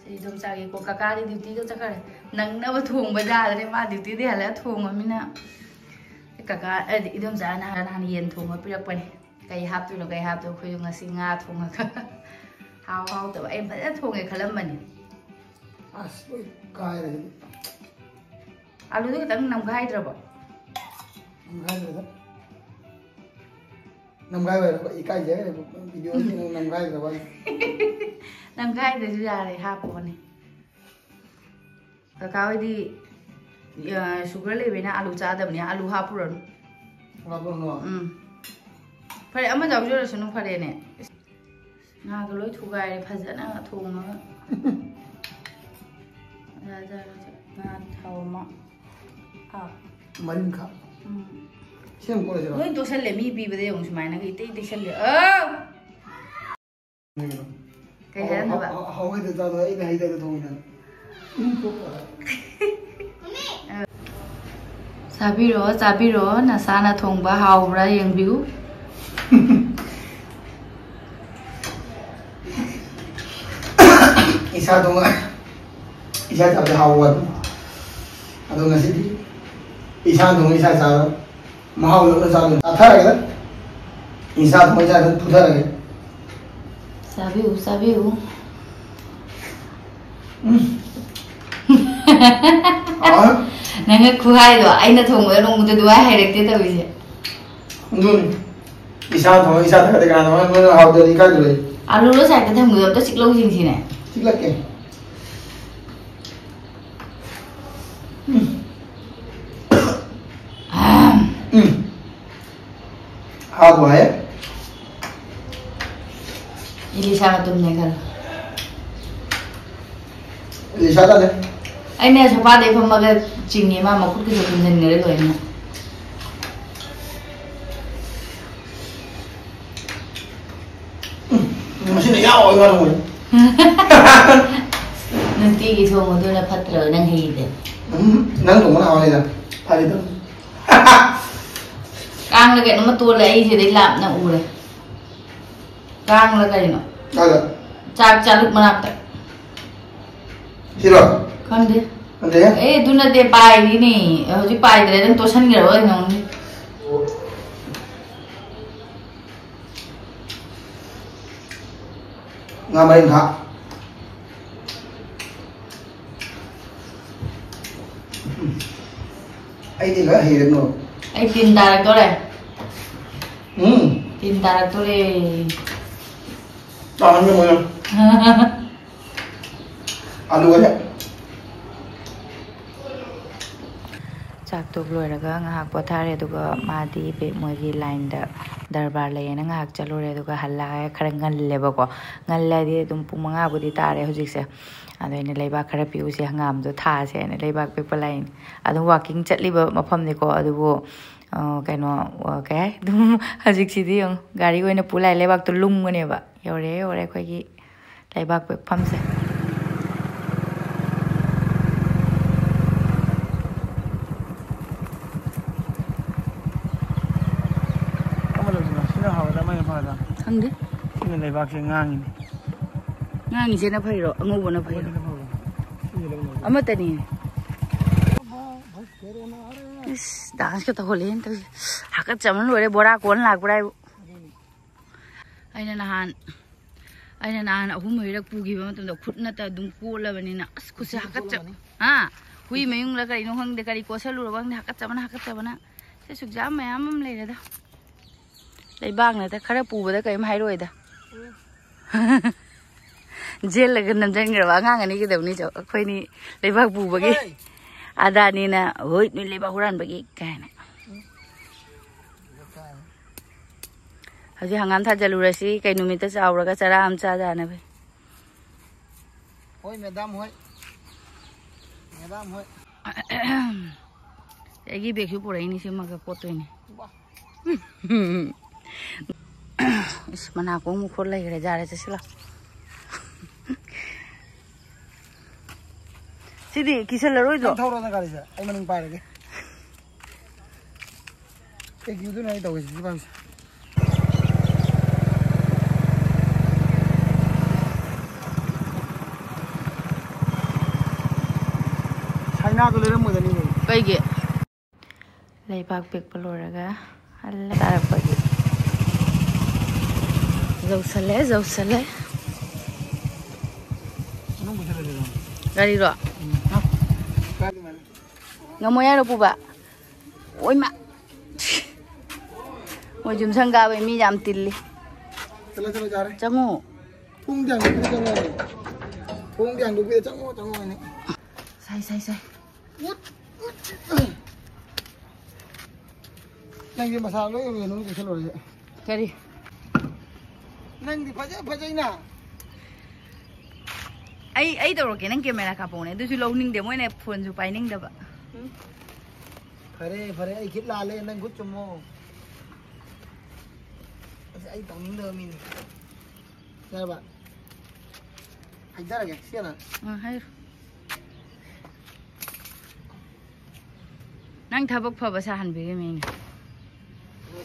ꯁꯤ ꯏꯗꯣꯝꯆꯥꯒꯤꯀꯣ, ꯀꯀꯥꯗꯤ ꯗ꯭ꯌꯨꯇꯤꯒ ꯆꯠꯈ꯭ꯔꯦ꯫ ꯅꯪꯅꯕ ꯊꯣꯡꯕ ꯌꯥꯗ꯭ꯔꯦ, ꯃꯥ ꯗ꯭ꯌꯨꯇꯤꯗꯤ ꯍꯜꯂꯛꯑ ꯊꯣꯡꯉꯃꯤꯅ꯫ ꯀꯀꯥ, ꯑꯦ, ꯏꯗꯣꯝꯆꯥ ꯅꯍꯥꯟ, ꯅꯍꯥꯟ ꯌꯦꯟ ꯊꯣꯡꯕ ꯄꯤꯔꯛꯄꯅꯦ꯫ ꯀꯩ ꯍꯥꯞꯇꯣꯏꯅꯣ, ꯀꯩ ꯍꯥꯞꯇꯣꯏꯅꯣ? ꯑꯩꯈꯣꯏꯁꯨ ꯉꯁꯤ ꯉꯥ ꯊꯣꯡꯉꯒ ꯍꯥꯎ ꯍꯥꯎꯇꯕ꯫ ꯑꯩ ꯐꯖꯅ ꯊꯣꯡꯉꯦ ꯈꯜꯂꯝꯕꯅꯦ꯫ ꯑꯁ, ꯂꯣꯏ ꯀꯥꯏꯔꯦ꯫ ꯑꯂꯨꯗꯨ ꯈꯤꯇꯪ ꯅꯝꯈꯥꯏꯗ꯭ꯔꯕꯣ? ꯅꯝꯈꯥꯏꯗ꯭ꯔꯦꯗ꯫ ꯅꯝꯈꯥꯏ ꯑꯣꯏꯔꯕ? ꯏꯀꯥꯏꯖꯈ꯭ꯔꯦ꯫ ꯚꯤꯗꯤꯑꯣꯁꯤ ꯅꯪ ꯅꯝꯈꯥꯏꯗ꯭ꯔꯕ? ꯅꯝꯈꯥꯏꯗ꯭ꯔꯁꯨ ꯌꯥꯔꯦ, ꯍꯥꯞꯄꯣꯅꯦ꯫ ꯀꯀꯥ ꯍꯣꯏꯗꯤ, ꯑ, ꯁꯨꯒꯔ ꯂꯩꯕꯅꯤꯅ ꯑꯂꯨ ꯆꯥꯗꯕꯅꯤ, ꯑꯂꯨ ꯍꯥꯞꯄꯨꯔꯅꯨ꯫ ꯍꯥꯞꯄꯨꯔꯅꯨ? ꯎꯝ꯫ ꯐꯔꯦ, ꯑꯃ ꯌꯥꯎꯖꯔꯁꯅꯨ, ꯐꯔꯦꯅꯦ꯫ ꯉꯥꯒ ꯂꯣꯏ ꯊꯨꯒꯥꯏꯔꯦ ꯐꯖꯅ ꯊꯣꯡꯉꯒ꯫ ꯉꯥ ꯊꯥꯎ ꯑꯃ꯫ ꯑꯥ꯫ ꯃꯔꯤꯡꯈꯥ꯫ ꯎꯝ꯫ ꯁꯤ ꯑꯃꯨꯛ ꯀꯣꯠꯂꯁꯤꯔꯣ? ꯂꯣꯏ ꯇꯣꯠꯁꯜꯂꯦ, ꯃꯤ ꯄꯤꯕꯗ ꯌꯦꯡꯉꯨ ꯁꯨꯃꯥꯏꯅꯒ ꯏꯇꯩ ꯇꯩꯁꯜꯂꯦ꯫ ꯑꯥ! ꯀꯩ ꯍꯥꯏꯔꯝꯗꯕ? ꯍꯥꯎ-, ꯍꯥꯎ-, ꯍꯥꯎꯍꯩꯗ ꯆꯥꯗꯣ ꯑꯩꯅ ꯍꯩꯗꯅ ꯊꯣꯡꯉꯤꯗꯅ꯫ ꯆꯥꯕꯤꯔꯣ, ꯆꯥꯕꯤꯔꯣ, ꯅꯁꯥꯅ ꯊꯣꯡꯕ ꯍꯥꯎꯕ꯭ꯔꯥ ꯌꯦꯡꯕꯤꯌꯨ꯫ ꯏꯁꯥ ꯊꯣꯡꯉ ꯏꯁꯥ ꯆꯥꯕꯁꯦ ꯍꯥꯎꯕ ꯋꯥꯅꯤ꯫ ꯑꯗꯣ ꯉꯁꯤꯗꯤ ꯏꯁꯥ ꯊꯣꯡꯉ ꯏꯁꯥ ꯆꯥꯕ ꯃꯍꯥꯎ ꯂꯧꯅ ꯆꯥꯗꯣꯏꯅꯤ꯫ ꯆꯥꯊꯔꯒꯦꯗ꯫ ꯏꯁꯥ ꯊꯣꯡꯉ ꯏꯁꯥ ꯑꯗꯨꯝ ꯐꯨꯊꯔꯒꯦ꯫ ꯆꯥꯕꯤꯌꯨ, ꯆꯥꯕꯤꯌꯨ꯫ ꯎꯝ꯫ ꯍꯥꯎꯋꯦ꯫ ꯅꯪꯅ ꯈꯨꯍꯥꯏꯗꯣ ꯑꯩꯅ ꯊꯣꯡꯕꯗ ꯅꯣꯡꯃꯗ ꯑꯗꯨꯃꯥꯏ ꯍꯩꯔꯛꯇꯦ ꯇꯧꯔꯤꯁꯦ꯫ ꯑꯗꯨꯅꯤ꯫ ꯏꯁꯥ ꯊꯣꯡꯉ ꯏꯁꯥ ꯊꯥꯒꯠꯇꯦ ꯀꯅꯥꯅꯣ ꯅꯣꯏꯅ ꯍꯥꯎꯇꯦ ꯏꯀꯥꯏꯗ ꯂꯩ꯫ ꯑꯂꯨꯗꯣ ꯁꯥꯏꯗ ꯊꯝꯕꯗꯣ ꯑꯝꯇ ꯆꯤꯛꯂꯧ ꯌꯦꯡꯁꯤꯅꯦ꯫ ꯆꯤꯛꯂꯛꯀꯦ꯫ ꯎꯝ꯫ ꯎꯝ꯫ ꯍꯥꯎꯕꯨ ꯍꯥꯎꯋꯦ꯫ ꯏꯂꯤꯁꯥ ꯃꯇꯨꯝꯅꯦ ꯈꯜꯂꯣ꯫ ꯏꯂꯤꯁꯥ ꯇꯥꯗꯦ꯫ ꯑꯩꯅ ꯁꯣꯐꯥꯗꯩ ꯐꯝꯃꯒ ꯆꯤꯡꯉꯦ, ꯃꯥ ꯃꯈꯨꯠꯀꯤꯁꯨ ꯈꯨꯝꯖꯤꯟꯈꯔꯦ ꯂꯣꯏꯅ꯫ ꯎꯝ, ꯉꯁꯤꯅ ꯌꯥꯎ ꯌꯥꯎ ꯂꯧꯕꯅꯤ꯫ ꯅꯨꯡꯇꯤꯒꯤ ꯊꯣꯡꯕꯗꯨꯅ ꯐꯠꯇ꯭ꯔꯕ ꯅꯪ ꯍꯩꯗꯦ꯫ ꯎꯝ, ꯅꯪ ꯊꯣꯡꯕꯅ ꯍꯥꯎꯅꯤꯗ꯫ ꯐꯥꯒꯤ ꯇꯧꯅꯤ꯫ ꯀꯥꯡꯅ ꯀꯩꯅꯣꯝꯃ ꯇꯣꯜꯂꯦ, ꯑꯩ ꯁꯤꯗꯩ ꯂꯥꯞꯅ ꯎꯔꯦ꯫ ꯀꯥꯡꯂ ꯀꯩꯅꯣ? ꯀꯥꯏꯗ? ꯆꯥꯛ ꯆꯥꯂꯨꯛ ꯃꯅꯥꯛꯇ꯫ ꯁꯤꯔꯣ? ꯈꯪꯗꯦ꯫ ꯅꯠꯇꯦ꯫ ꯑꯦ, ꯑꯗꯨ ꯅꯠꯇꯦ, ꯄꯥꯏꯔꯤꯅꯦ꯫ ꯍꯧꯖꯤꯛ ꯄꯥꯏꯗ꯭ꯔꯦ, ꯑꯗꯨꯝ ꯇꯣꯠꯁꯟꯈ꯭ꯔꯕ ꯑꯣꯏꯅ ꯉꯥꯡꯅꯤ꯫ ꯉꯥ ꯃꯔꯤꯟꯈꯥ꯫ ꯑꯩꯗꯤ ꯂꯣꯏ ꯍꯩꯔꯦ ꯅꯣ꯫ ꯑꯩ ꯇꯤꯟ ꯇꯥꯔꯛꯇꯣꯔꯦ꯫ ꯎꯝ꯫ ꯇꯤꯟ ꯇꯥꯔꯛꯇꯣꯔꯦ꯫ ꯇꯥꯍꯟꯒꯦ ꯃꯣꯏꯅ꯫ ꯑꯂꯨꯒꯁꯦ꯫ ꯆꯥꯛ ꯇꯣꯛ ꯂꯣꯏꯔꯒ ꯉꯥꯏꯍꯥꯛ ꯄꯣꯊꯥꯔꯦ, ꯑꯗꯨꯒ ꯃꯥꯗꯤ ꯄꯦ-, ꯃꯣꯏꯒꯤ ꯂꯥꯏꯟꯗ ꯗꯔꯕꯥꯔ ꯂꯩꯌꯦꯅ ꯉꯥꯏꯍꯥꯛ ꯆꯠꯂꯨꯔꯦ, ꯑꯗꯨꯒ ꯍꯜꯂꯛꯑꯦ꯫ ꯈꯔ ꯉꯜꯂꯦꯕꯀꯣ, ꯉꯜꯂꯦ ꯍꯥꯏꯗꯤ ꯑꯗꯨꯝ ꯄꯨꯡ ꯃꯉꯥꯕꯨꯗꯤ ꯇꯥꯔꯦ ꯍꯧꯖꯤꯛꯁꯦ꯫ ꯑꯗꯣ ꯑꯩꯅ ꯂꯩꯕꯥꯛ ꯈꯔ ꯄꯤꯎꯁꯦ, ꯍꯪꯒꯥꯝꯗꯣ ꯊꯥꯁꯦꯅ ꯂꯩꯕꯥꯛ ꯄꯤꯛꯄ ꯂꯥꯛꯏꯅꯤ꯫ ꯑꯗꯨꯝ ꯋꯥꯛꯀꯤꯡ ꯆꯠꯂꯤꯕ ꯃꯐꯝꯅꯤꯀꯣ, ꯑꯗꯨꯕꯨ, ꯑ, ꯀꯩꯅꯣ, ꯑ, ꯀꯩ ꯍꯥꯏ? ꯑꯗꯨꯝ ꯍꯧꯖꯤꯛꯁꯤꯗꯤ ꯌꯦꯡꯉꯨ, ꯒꯥꯔꯤ ꯑꯣꯏꯅ ꯄꯨ ꯂꯥꯛꯑꯦ, ꯂꯩꯕꯥꯛꯇꯣ ꯂꯨꯝꯒꯅꯦꯕ꯫ ꯌꯧꯔꯦ, ꯌꯧꯔꯦ ꯑꯩꯈꯣꯏꯒꯤ ꯂꯩꯕꯥꯛ ꯄꯦꯛꯐꯝꯁꯦ꯫ ꯑꯃ ꯂꯧꯁꯤꯔꯣ? ꯁꯤꯅ ꯍꯥꯎꯒꯗ꯭ꯔꯥ, ꯑꯃꯅ ꯐꯒꯗ꯭ꯔꯥ? ꯈꯪꯗꯦ꯫ ꯁꯤꯅ ꯂꯩꯕꯥꯛꯁꯦ ꯉꯥꯡꯉꯤꯅꯦ꯫ ꯉꯥꯡꯉꯤꯁꯦꯅ ꯐꯩꯔꯣ, ꯑꯉꯧꯕꯅ ꯐꯩꯔꯣ? ꯑꯃꯠꯇꯅꯤ꯫ ꯏꯁ, ꯗꯥꯟꯁꯀ ꯇꯧꯍꯜꯂꯦꯅ ꯇꯧꯔꯤꯁꯦ꯫ ꯍꯥꯀꯠꯆꯕꯅ ꯂꯣꯏꯔꯦ, ꯕꯣꯔꯥ ꯀꯣꯟ ꯂꯥꯛꯄ꯭ꯔꯥ ꯍꯥꯏꯕꯨ꯫ ꯑꯩꯅ ꯅꯍꯥꯟ ꯑꯩꯅ ꯅꯍꯥꯟ ꯑꯍꯨꯝ ꯃꯔꯤꯔꯛ ꯄꯨꯈꯤꯕ ꯃꯇꯝꯗ ꯈꯨꯠ ꯅꯠꯇ ꯑꯗꯨꯝ ꯀꯣꯠꯂꯕꯅꯤꯅ, ꯑꯁ, ꯈꯨꯠꯁꯦ ꯍꯥꯀꯠꯆ ꯍꯥ? ꯍꯨꯏ ꯃꯌꯨꯡꯂ ꯀꯔꯤꯅꯣ ꯈꯪꯗꯦ, ꯀꯔꯤ ꯀꯣꯠꯁꯜꯂꯨꯔꯕ ꯈꯪꯗꯦ, ꯍꯥꯀꯠꯆꯕꯅ ꯍꯥꯀꯠꯆꯕꯅ꯫ ꯁꯤ ꯁꯨꯛꯖꯥꯝ ꯃꯌꯥꯝ ꯑꯃ ꯂꯩꯔꯦꯗ꯫ ꯂꯩꯕꯥꯛꯅꯗ ꯈꯔ ꯄꯨꯕꯗ ꯀꯔꯤꯝ ꯍꯥꯏꯔꯣꯏꯗ꯫ ꯖꯦꯜꯂꯒ ꯅꯝꯁꯤꯟꯈ꯭ꯔꯕ ꯑꯉꯥꯡ ꯑꯅꯤ ꯀꯩꯗꯧꯅꯤ ꯆꯣ? ꯑꯩꯈꯣꯏꯅꯤ ꯂꯩꯕꯥꯛ ꯄꯨꯕꯒꯤ꯫ ꯑꯗꯥꯅꯤꯅ, "ꯍꯣꯏ, ꯅꯣꯏ ꯂꯩꯕꯥꯛ ꯍꯨꯔꯥꯟꯕꯒꯤ" ꯀꯥꯏꯅ꯫ ꯍꯧꯖꯤꯛ ꯍꯪꯒꯥꯝ ꯊꯥꯖꯤꯜꯂꯨꯔꯁꯤ, ꯀꯩ ꯅꯨꯃꯤꯠꯇ ꯆꯥꯎꯔꯒ ꯆꯔꯥ ꯑꯃ ꯆꯥꯖꯥꯅꯕ꯫ ꯍꯣꯏ, ꯃꯦꯗꯥꯝ ꯍꯣꯏ꯫ ꯃꯦꯗꯥꯝ ꯍꯣꯏ꯫ ꯑꯩꯒꯤ ꯕꯦꯒꯁꯨ ꯄꯨꯔꯛꯏꯅꯤ, ꯁꯤꯃꯒ ꯀꯣꯠꯇꯣꯏꯅꯤ꯫ ꯋꯥ꯫ ꯏꯁ, ꯃꯅꯥ ꯀꯣꯡ ꯃꯈꯨꯠ ꯂꯩꯈ꯭ꯔꯦ, ꯌꯥꯔꯦ, ꯆꯠꯁꯤꯜꯂꯣ꯫ ꯁꯤꯗꯤ ꯀꯤꯁꯜꯂꯔꯣꯏꯗ꯭ꯔꯣ? ꯅꯪ ꯊꯧꯔꯣ, ꯅꯪ ꯒꯥꯔꯤꯁꯦ, ꯑꯩ ꯃꯅꯤꯡ ꯄꯥꯏꯔꯒꯦ꯫ ꯑꯦ, ꯀꯤꯗꯨꯅ ꯑꯩ ꯇꯧꯒꯦ, ꯁꯤ ꯄꯥꯝꯃꯤꯁꯦ꯫ ꯁꯥꯏꯅꯥꯗꯣ ꯂꯩꯔꯝꯃꯣꯏꯗꯅꯤ꯫ ꯀꯩꯒꯤ? ꯂꯩꯕꯥꯛ ꯄꯦꯛꯄ ꯂꯣꯏꯔꯒ ꯍꯜꯂꯦ ꯇꯥꯔꯛꯄꯒꯤ꯫ ꯌꯧꯁꯜꯂꯦ, ꯌꯧꯁꯜꯂꯦ꯫ ꯃꯅꯨꯡ ꯄꯨꯁꯜꯂꯁꯤꯔꯣ? ꯒꯥꯔꯤꯔꯣ? ꯎꯝ꯫ ꯍꯥ? ꯀꯥꯏꯗ ꯃꯥꯅꯤ? ꯉꯝꯃꯣꯏ ꯍꯥꯏꯔꯣ ꯄꯨꯕ? ꯑꯣꯏꯃ꯫ ꯃꯣꯏ ꯌꯨꯝꯁꯪ ꯀꯥꯕꯩ ꯃꯤ ꯌꯥꯝ ꯇꯤꯜꯂꯤ꯫ ꯆꯠꯂꯣ, ꯆꯠꯂꯣ, ꯌꯥꯔꯦ꯫ ꯆꯪꯉꯨ꯫ ꯊꯣꯡꯗꯤ ꯍꯥꯡꯗꯣꯛꯄꯤꯗ ꯆꯪꯉꯣ ꯍꯥꯏꯅꯦ꯫ ꯊꯣꯡꯗꯤ ꯍꯥꯡꯗꯣꯛꯄꯤꯗ ꯆꯪꯉꯣ, ꯆꯪꯉꯣ ꯍꯥꯏꯅꯦ꯫ ꯁꯥꯏ, ꯁꯥꯏ, ꯁꯥꯏ꯫ ꯎꯠ, ꯎꯠ, ꯎꯠ꯫ ꯅꯪꯗꯤ ꯃꯁꯥ ꯂꯣꯏ ꯎꯏꯌꯦ, ꯅꯪ ꯀꯩꯁꯨ ꯂꯣꯏꯔꯦ꯫ ꯀꯔꯤ? ꯅꯪꯗꯤ ꯐꯖ ꯐꯖꯩꯅ꯫ ꯑꯩ, ꯑꯩ ꯇꯧꯔꯛꯀꯦ, ꯅꯪ ꯀꯦꯃꯦꯔꯥ ꯀꯥꯞꯄꯛꯑꯣꯅꯦ꯫ ꯑꯗꯨꯁꯨ ꯂꯧꯅꯤꯡꯗꯦ, ꯃꯣꯏꯅ ꯐꯣꯟꯁꯨ ꯄꯥꯏꯅꯤꯡꯗꯕ꯫ ꯎꯝ꯫ ꯐꯔꯦ, ꯐꯔꯦ, ꯑꯩ ꯈꯤꯠ ꯂꯥꯜꯂꯦ, ꯅꯪ ꯈꯨꯠ ꯆꯨꯝꯃꯣ꯫ ꯑꯁ, ꯑꯩ ꯇꯧꯅꯤꯡꯗꯕ ꯃꯤꯅꯤ꯫ ꯌꯥꯔꯕ? ꯍꯥꯏꯖꯔꯒꯦ, ꯁꯤꯅ꯫ ꯑ, ꯍꯥꯏꯔꯣ꯫ ꯅꯪ ꯊꯕꯛ ꯐꯕ ꯁꯥꯍꯟꯕꯤꯔꯤꯃꯤ ꯑꯩꯅ꯫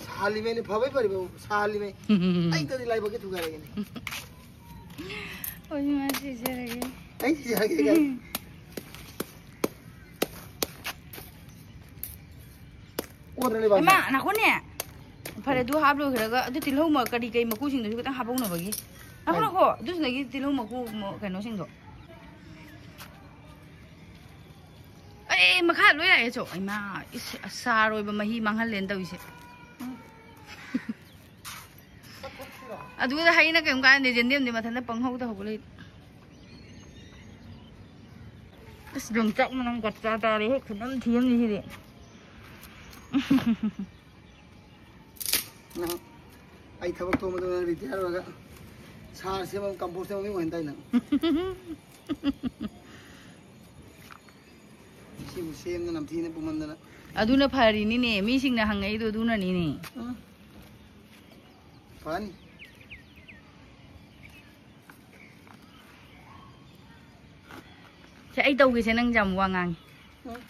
ꯁꯥꯍꯜꯂꯤꯃꯦꯅꯦ, ꯐꯕꯩ ꯐꯔꯤꯕ ꯁꯥꯍꯜꯂꯤꯃꯦ꯫ ꯑꯩ ꯇꯧꯗꯤ ꯂꯥꯏꯕꯛꯀꯤ ꯊꯨꯒꯥꯏꯔꯒꯦꯅꯦ꯫ ꯍꯣꯏ, ꯏꯃꯥ, ꯆꯦꯖꯔꯒꯦ꯫ ꯑꯩ ꯆꯦꯖꯔꯒꯦ ꯀꯥꯏ? ꯑꯣꯗ꯭ꯔ ꯂꯩꯕ ꯏꯃꯥ, ꯅꯈꯣꯅꯦ꯫ ꯐꯔꯦ, ꯑꯗꯨ ꯍꯥꯞ ꯂꯣꯏꯈ꯭ꯔꯒ, ꯑꯗꯨ ꯇꯤꯜꯍꯧ ꯃ-, ꯀꯔꯤ ꯀꯔꯤ ꯃꯀꯨꯁꯤꯡꯗꯨꯁꯨ ꯈꯤꯇꯪ ꯍꯥꯞꯍꯧꯅꯕꯒꯤ꯫ ꯅꯈꯣ, ꯍꯣꯏ꯫ ꯅꯈꯣ, ꯑꯗꯨꯁꯤꯅꯒꯤ ꯇꯤꯜꯍꯧ ꯃꯀꯨ ꯃ-, ꯀꯩꯅꯣꯁꯤꯡꯗꯣ꯫ ꯑꯩ ꯃꯈꯥ ꯂꯣꯏ ꯂꯥꯛꯑꯦ, ꯆꯣ꯫ ꯏꯃꯥ, ꯏꯁ, ꯑꯆꯥꯔ ꯑꯣꯏꯕ ꯃꯍꯤ ꯃꯥꯡꯍꯜꯂꯦꯅ ꯇꯧꯔꯤꯁꯦ꯫ ꯎꯝ꯫ ꯑꯗꯨꯗ ꯍꯩꯅ ꯀꯩꯝ ꯀꯥꯟꯗꯦ, ꯌꯦꯟꯗꯦꯝꯗꯤ ꯃꯊꯟꯇ ꯄꯪꯍꯧꯗ ꯍꯧꯒꯠꯂꯛꯏ꯫ ꯑꯁ, ꯌꯣꯡꯆꯥꯛ ꯃꯅꯝ ꯀꯠꯆꯥ ꯇꯥꯔꯦꯍꯦ, ꯈꯨꯅꯝ ꯊꯤ ꯑꯃꯅꯤ ꯁꯤꯗꯤ꯫ ꯅꯪ ꯑꯩ ꯊꯕꯛ ꯊꯣꯛꯑ ꯃꯇꯨꯡꯗ ꯔꯤꯇꯥꯌꯔ ꯑꯣꯏꯔꯒ ꯁꯥꯔ ꯁꯦꯝꯕ, ꯀꯝꯄꯣꯁ ꯁꯦꯝꯕ ꯃꯤ ꯑꯣꯏꯍꯟ ꯇꯥꯏ ꯅꯪ꯫ ꯁꯤꯕꯨ ꯁꯦꯝꯗꯅ ꯅꯝꯊꯤꯅ ꯄꯨꯝꯍꯟꯗꯅ꯫ ꯑꯗꯨꯅ ꯐꯔꯤꯅꯤꯅꯦ, ꯃꯤꯁꯤꯡꯅ ꯍꯪꯉꯛꯏꯗꯣ ꯑꯗꯨꯅꯅꯤꯅꯦ꯫ ꯎꯝ꯫ ꯐꯅꯤ꯫ ꯁꯦ, ꯑꯩ ꯇꯧꯒꯦꯁꯦ, ꯅꯪ ꯌꯥꯝ ꯋꯥ ꯉꯥꯡꯉꯤ꯫ ꯎꯝ꯫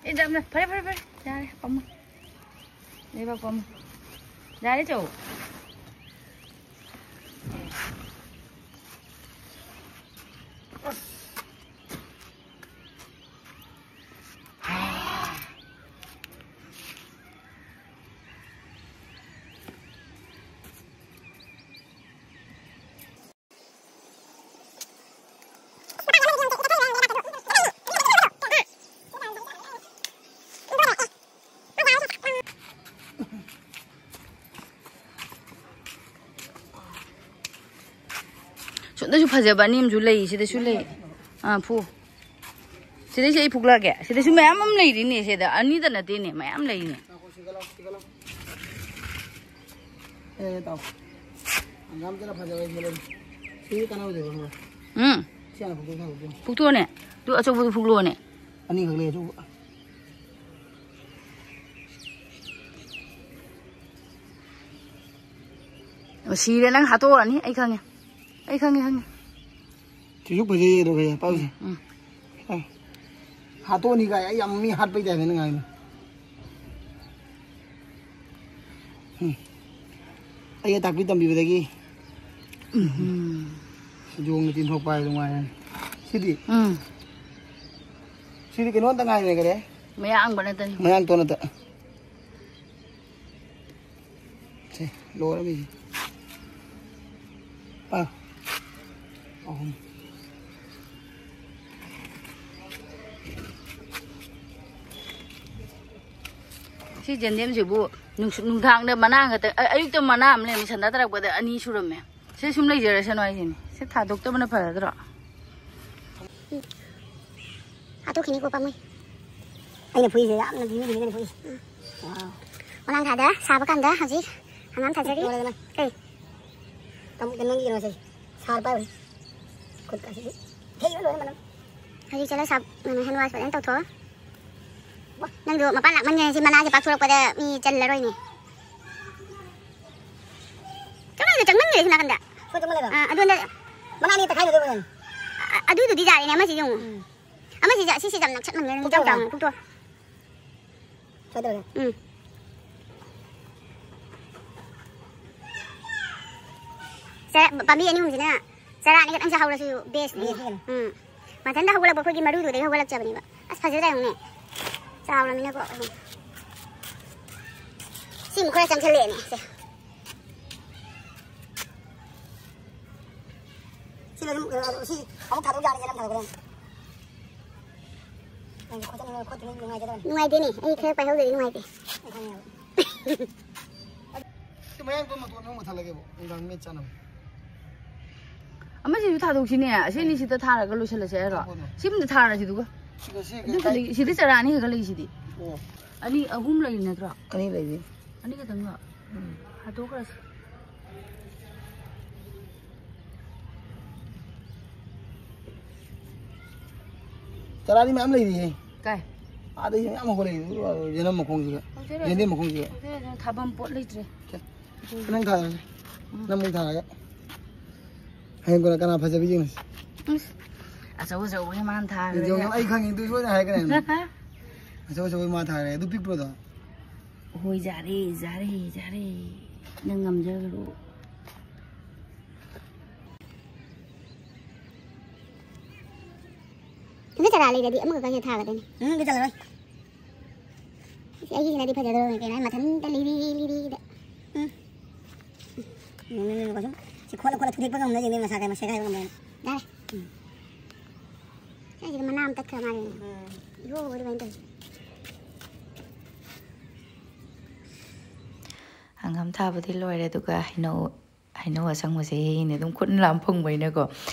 ꯑꯦ, ꯌꯥꯝꯅ, ꯐꯔꯦ, ꯐꯔꯦ, ꯐꯔꯦ, ꯌꯥꯔꯦ, ꯄꯝꯃꯣ꯫ ꯂꯩꯕꯥꯛ ꯄꯝꯃꯣ꯫ ꯌꯥꯔꯦ, ꯆꯧ꯫ ꯁꯣꯝꯗꯁꯨ ꯐꯖꯕ ꯑꯅꯤ ꯑꯃꯁꯨ ꯂꯩ, ꯁꯤꯗꯁꯨ ꯂꯩ꯫ ꯑꯥ, ꯐꯨ꯫ ꯁꯤꯗꯩꯁꯤ ꯑꯩ ꯐꯨꯛꯂꯛꯑꯒꯦ꯫ ꯁꯤꯗꯁꯨ ꯃꯌꯥꯝ ꯑꯃ ꯂꯩꯔꯤꯅꯦ, ꯁꯤꯗ ꯑꯅꯤꯗ ꯅꯠꯇꯦꯅꯦ, ꯃꯌꯥꯝ ꯂꯩꯔꯤꯅꯦ꯫ ꯑꯦ, ꯇꯥꯎ꯫ ꯍꯪꯒꯥꯝ ꯆꯅꯥ ꯐꯖꯕ ꯍꯥꯏꯁꯦ ꯂꯩ꯫ ꯁꯤ ꯀꯥꯟꯅꯔꯣꯏꯗꯣꯏꯕ, ꯈꯪꯕ꯭ꯔꯥ? ꯎꯝ꯫ ꯁꯤ ꯍꯥꯟꯅ ꯐꯨꯛꯇꯣꯛ ꯊꯝꯃꯨ꯫ ꯐꯨꯛꯇꯣꯛꯑꯣꯅꯦ꯫ ꯑꯗꯨ ꯑꯆꯧꯕꯗꯨ ꯐꯨꯛꯂꯛꯑꯣꯅꯦ꯫ ꯑꯅꯤꯈꯛ ꯂꯩ ꯑꯆꯧꯕ꯫ ꯑꯣ, ꯁꯤꯔꯦ, ꯅꯪ ꯍꯥꯠꯇꯣꯛꯑꯅꯤ, ꯑꯩ ꯈꯪꯉꯦ꯫ ꯑꯩ ꯈꯪꯉꯦ, ꯈꯪꯉꯦ꯫ ꯁꯤꯁꯨ ꯐꯖꯩꯌꯦ, ꯑꯗꯣ ꯐꯖꯩ, ꯄꯥꯏꯁꯦ꯫ ꯎꯝ꯫ ꯑ꯫ ꯍꯥꯠꯇꯣꯛꯑꯅꯤ ꯀꯥꯏ, ꯑꯩ ꯌꯥꯝ ꯃꯤ ꯍꯥꯠꯄꯩ ꯇꯥꯏꯞꯇ ꯅꯪ ꯉꯥꯡꯉꯤꯗꯣ꯫ ꯎꯝ꯫ ꯑꯩꯅ ꯇꯥꯛꯄꯤ ꯇꯝꯕꯤꯕꯗꯒꯤ ꯌꯣꯡꯅ ꯇꯤꯟꯊꯣꯛꯄ ꯍꯥꯏꯕꯗꯨ ꯉꯥꯏꯔꯦ꯫ ꯁꯤꯗꯤ? ꯎꯝ꯫ ꯁꯤꯗꯤ ꯀꯩꯅꯣ ꯉꯥꯛꯇ ꯉꯥꯏꯔꯦ, ꯀꯔꯤ? ꯃꯌꯥꯡꯕ ꯅꯠꯇꯅꯤ꯫ ꯃꯌꯥꯡꯇꯣꯟ ꯅꯠꯇ꯫ ꯁꯦ, ꯂꯣꯏꯔꯦ ꯃꯤꯁꯦ꯫ ꯑꯥ꯫ ꯑꯍꯨꯝ꯫ ꯁꯤ ꯌꯦꯟꯗꯦꯝꯁꯤꯕꯨ ꯅꯨꯡꯁꯨ-, ꯅꯨꯡꯗꯥꯡꯗ ꯃꯅꯥ ꯈꯛꯇ, ꯑ-, ꯑꯌꯨꯛꯇ ꯃꯅꯥ ꯑꯃ ꯂꯩꯔꯝꯃꯤ, ꯁꯟꯗꯥ ꯇꯥꯔꯛꯄꯗ ꯑꯅꯤ ꯁꯨꯔꯝꯃꯦ꯫ ꯁꯤ ꯁꯨꯝ ꯂꯩꯖꯔꯁꯅꯨ ꯍꯥꯏꯁꯤꯅꯤ꯫ ꯁꯤ ꯊꯥꯗꯣꯛꯇꯕꯅ ꯐꯔꯗ꯭ꯔꯣ? ꯎꯝ꯫ ꯍꯥꯠꯇꯣꯛꯈꯤꯅꯤꯀꯣ, ꯄꯥꯝꯃꯨꯏ꯫ ꯑꯩꯅ ꯐꯨꯏꯁꯦ ꯌꯥꯝꯅ ꯌꯨꯝꯒꯤꯅꯦ ꯑꯩꯅ ꯐꯨꯏꯁꯦ꯫ ꯎꯝ꯫ ꯋꯥꯎ꯫ ꯃꯅꯥꯡ ꯊꯥꯗ ꯁꯥꯕ ꯀꯥꯟꯗ ꯍꯧꯖꯤꯛ ꯍꯪꯒꯥꯝ ꯊꯥꯖꯔꯤ꯫ ꯂꯣꯏꯔꯦꯗꯅ꯫ ꯀꯩ? ꯇꯝ-, ꯀꯩꯅꯣꯒꯤ ꯀꯩꯅꯣꯁꯦ꯫ ꯁꯥꯔ ꯄꯥꯏꯕ꯫ ꯈꯨꯠꯀꯥꯁꯤꯗꯤ꯫ ꯊꯩꯕ ꯂꯣꯏꯔꯦ ꯃꯅꯝ꯫ ꯍꯧꯖꯤꯛ ꯆꯠꯂ ꯁꯥꯞ-, ꯀꯩꯅꯣ, hand wash ꯐꯖꯅ ꯇꯧꯊꯣꯛꯑꯣ꯫ ꯋꯥ꯫ ꯅꯪꯗꯣ ꯃꯄꯥꯟ ꯂꯥꯛꯃꯟꯒ꯭ꯔꯦ, ꯁꯤ ꯃꯅꯥꯁꯦ ꯄꯥꯛꯊꯣꯔꯛꯄꯗ ꯃꯤ ꯆꯜꯂꯔꯣꯏꯅꯦ꯫ ꯆꯪꯅꯤꯡꯗꯦ, ꯆꯪꯅꯤꯡꯗꯦ ꯁꯤ ꯅꯥꯀꯟꯗ꯫ ꯁꯣꯏ ꯆꯪꯃꯜꯂꯦꯕ꯫ ꯑꯥ, ꯑꯗꯨ ꯍꯟꯗꯛ ꯃꯅꯥ ꯑꯅꯤ ꯇꯛꯈꯥꯏꯅꯗꯣꯏꯕ ꯅꯪ꯫ ꯑ-, ꯑꯗꯨꯗꯨꯗꯤ ꯌꯥꯔꯦꯅꯦ, ꯑꯃꯁꯤ ꯌꯦꯡꯉꯨ꯫ ꯎꯝ꯫ ꯑꯃꯁꯤ ꯖ-, ꯁꯤꯁꯦ ꯌꯥꯝ ꯅꯛꯁꯛ ꯃꯟꯒ꯭ꯔꯦ, ꯅꯪ ꯄꯨꯛꯆꯥꯎ ꯏꯆꯥꯎ ꯆꯥꯎꯅ, ꯆꯥꯎꯅ꯫ ꯄꯨꯛꯇꯣ꯫ ꯁꯣꯏꯗꯧꯔꯦ꯫ ꯎꯝ꯫ ꯆꯔꯥ-, ꯄꯥꯝꯕꯤ ꯑꯅꯤ ꯑꯍꯨꯝꯁꯤꯅ ꯆꯔꯥ ꯑꯅꯤ ꯈꯛꯇꯪ ꯆꯥꯍꯧꯔꯁꯨ best ꯅꯤ꯫ ꯎꯝ, ꯁꯤꯅ꯫ ꯎꯝ꯫ ꯃꯊꯟꯇ ꯍꯧꯒꯠꯂꯛꯄ ꯑꯩꯈꯣꯏꯒꯤ ꯃꯔꯨꯗꯨꯗꯒꯤ ꯍꯧꯒꯠꯂꯛꯆꯕꯅꯦꯕ꯫ ꯑꯁ, ꯐꯖꯗ꯭ꯔꯥ ꯌꯦꯡꯉꯨꯅꯦ꯫ ꯆꯥꯎꯔꯃꯤꯅꯀꯣ꯫ ꯁꯤ ꯑꯃꯨꯛ ꯈꯔ ꯆꯪꯁꯤꯜꯂꯛꯑꯦꯅꯦ, ꯁꯦ꯫ ꯁꯤꯅ ꯑꯗꯨꯝ, ꯀꯩꯅꯣ, ꯁꯤ ꯑꯃꯨꯛ ꯊꯥꯗꯣꯛ ꯌꯥꯔꯦ, ꯅꯝ ꯊꯥꯗꯣꯛꯀꯗꯕꯅꯤ꯫ ꯅꯪꯁꯨ ꯈꯣꯠꯆꯠꯅꯤꯡꯉꯒ ꯈꯣꯠꯇ꯭ꯔꯤꯉꯩ ꯅꯨꯡꯉꯥꯏꯖꯗꯕꯅꯤ꯫ ꯅꯨꯡꯉꯥꯏꯇꯦꯅꯦ, ꯑꯩ ꯈꯔ ꯄꯥꯏꯍꯧꯗ꯭ꯔꯗꯤ ꯅꯨꯡꯉꯥꯏꯇꯦ꯫ ꯑꯩ ꯈꯪꯉꯦꯕ꯫ ꯁꯤ ꯃꯌꯥꯡꯇꯣꯟ ꯃꯇꯣꯟ ꯑꯃꯨꯛ ꯃꯨꯊꯠꯂꯒꯦꯕ, ꯅꯨꯡꯗꯥꯡ ꯃꯦꯠ ꯆꯥꯅꯕ꯫ ꯑꯃꯁꯤꯁꯨ ꯊꯥꯗꯣꯛꯁꯤꯅꯦ, ꯑꯁꯤ ꯑꯅꯤꯁꯤꯗ ꯊꯥꯔꯒ ꯂꯣꯏꯁꯤꯜꯂꯁꯦ ꯍꯥꯏꯔꯣ? ꯊꯥꯗꯣꯛꯄꯅꯦ꯫ ꯁꯤꯝꯗ ꯊꯥꯔꯁꯤ ꯑꯗꯨꯒ꯫ ꯁꯤꯒ ꯁꯤ ꯑꯗꯨ ꯀꯩ-, ꯈꯛꯇ-, ꯁꯤꯗ ꯆꯔꯥ ꯑꯅꯤ ꯈꯛꯇ ꯂꯩꯁꯤꯗꯤ꯫ ꯑꯣ꯫ ꯑꯅꯤ, ꯑꯍꯨꯝ ꯂꯩꯔꯤ ꯅꯠꯇ꯭ꯔꯣ? ꯑꯅꯤ ꯂꯩꯔꯤ꯫ ꯑꯅꯤ ꯈꯛꯇꯪꯂꯣ? ꯎꯝ꯫ ꯍꯥꯠꯇꯣꯛꯈ꯭ꯔꯁꯤ꯫ ꯆꯔꯥꯗꯤ ꯃꯌꯥꯝ ꯂꯩꯔꯤꯌꯦ꯫ ꯀꯥꯏ? ꯑꯥꯗꯩ ꯃꯌꯥꯝ ꯍꯧꯒꯠꯂꯛꯏ, ꯌꯦꯅꯝ ꯃꯈꯣꯡꯁꯤꯒ, ꯂꯧꯖꯔꯁꯤ꯫ ꯌꯦꯟꯗꯦꯝ ꯃꯈꯣꯡꯁꯤꯒ꯫ ꯂꯧꯖꯔꯁꯤ, ꯊꯥꯐꯝ ꯄꯣꯠ ꯂꯩꯇ꯭ꯔꯦ꯫ ꯁꯦ, ꯅꯪ ꯊꯥꯔꯒꯦ꯫ ꯎꯝ꯫ ꯅꯪ ꯑꯃꯨꯛ ꯊꯥꯔꯒꯦ꯫ ꯍꯌꯦꯡ ꯀꯣꯟꯅ ꯀꯅꯥ ꯐꯖꯕ ꯌꯦꯡꯉꯁꯤ꯫ ꯏꯁ, ꯑꯆꯧ ꯑꯆꯧꯕꯒꯤ ꯃꯥꯅ ꯊꯥꯈ꯭ꯔꯦ꯫ ꯌꯦꯡꯉꯣ, ꯑꯩ ꯈꯪꯉꯤ, ꯑꯗꯨ ꯁꯣꯏꯗꯅ ꯍꯥꯏꯔꯛꯀꯅꯤ ꯍꯥꯏꯕꯅꯤ꯫ ꯑꯆꯧ ꯑꯆꯧꯕꯒꯤ ꯃꯥ ꯊꯥꯈ꯭ꯔꯦ꯫ ꯑꯗꯨ ꯄꯤꯛꯄ꯭ꯔꯣꯗꯣ? ꯍꯣꯏ, ꯌꯥꯔꯦ, ꯌꯥꯔꯦ, ꯌꯥꯔꯦ꯫ ꯅꯪ ꯉꯝꯖꯈ꯭ꯔꯣ꯫ ꯅꯪꯒꯤ ꯆꯔꯥ ꯂꯩꯔꯗꯤ ꯑꯃꯈꯛꯇꯪ ꯍꯦꯛ ꯊꯥꯒꯗꯣꯏꯅꯦ꯫ ꯎꯝ, ꯑꯗꯨ ꯆꯜꯂꯔꯣꯏ꯫ ꯁꯤ ꯑꯩꯒꯤꯁꯤꯅꯗꯤ ꯐꯖꯗꯧꯔꯕꯅꯤ ꯀꯩꯅꯣ, ꯑꯩ ꯃꯊꯟꯇ ꯂꯤꯔꯤ ꯂꯤꯔꯤꯗ꯫ ꯎꯝ꯫ ꯎꯝ, ꯎꯝ, ꯎꯝ, ꯁꯤ ꯈꯣꯠꯂ ꯈꯣꯠꯂ ꯊꯨꯗꯦꯛꯄ ꯉꯝꯅ ꯌꯦꯡꯉꯦ, ꯃꯁꯥ ꯀꯩ ꯃꯁꯦ ꯀꯥꯏꯕ ꯉꯝꯃꯦꯅ꯫ ꯌꯥꯔꯦ꯫ ꯎꯝ꯫ ꯁꯤ ꯑꯩꯁꯤꯗ ꯃꯅꯥ ꯑꯃ ꯇꯠꯈ꯭ꯔ ꯃꯥꯜꯂꯦꯅꯦ꯫ ꯎꯝ꯫ ꯏꯍꯣ ꯍꯣ ꯑꯗꯨꯃꯥꯏꯅ ꯇꯧꯋꯤ꯫ ꯍꯪꯒꯥꯝ ꯊꯥꯕꯗꯤ ꯂꯣꯏꯔꯦ, ꯑꯗꯨꯒ ꯍꯩꯅꯧ, ꯍꯩꯅꯧ ꯑꯁꯪꯕꯁꯦ ꯍꯦꯛꯏꯅꯦ꯫ ꯑꯗꯨꯝ ꯈꯨꯠꯅ ꯂꯥꯝ ꯐꯪꯕꯅꯤꯅꯀꯣ,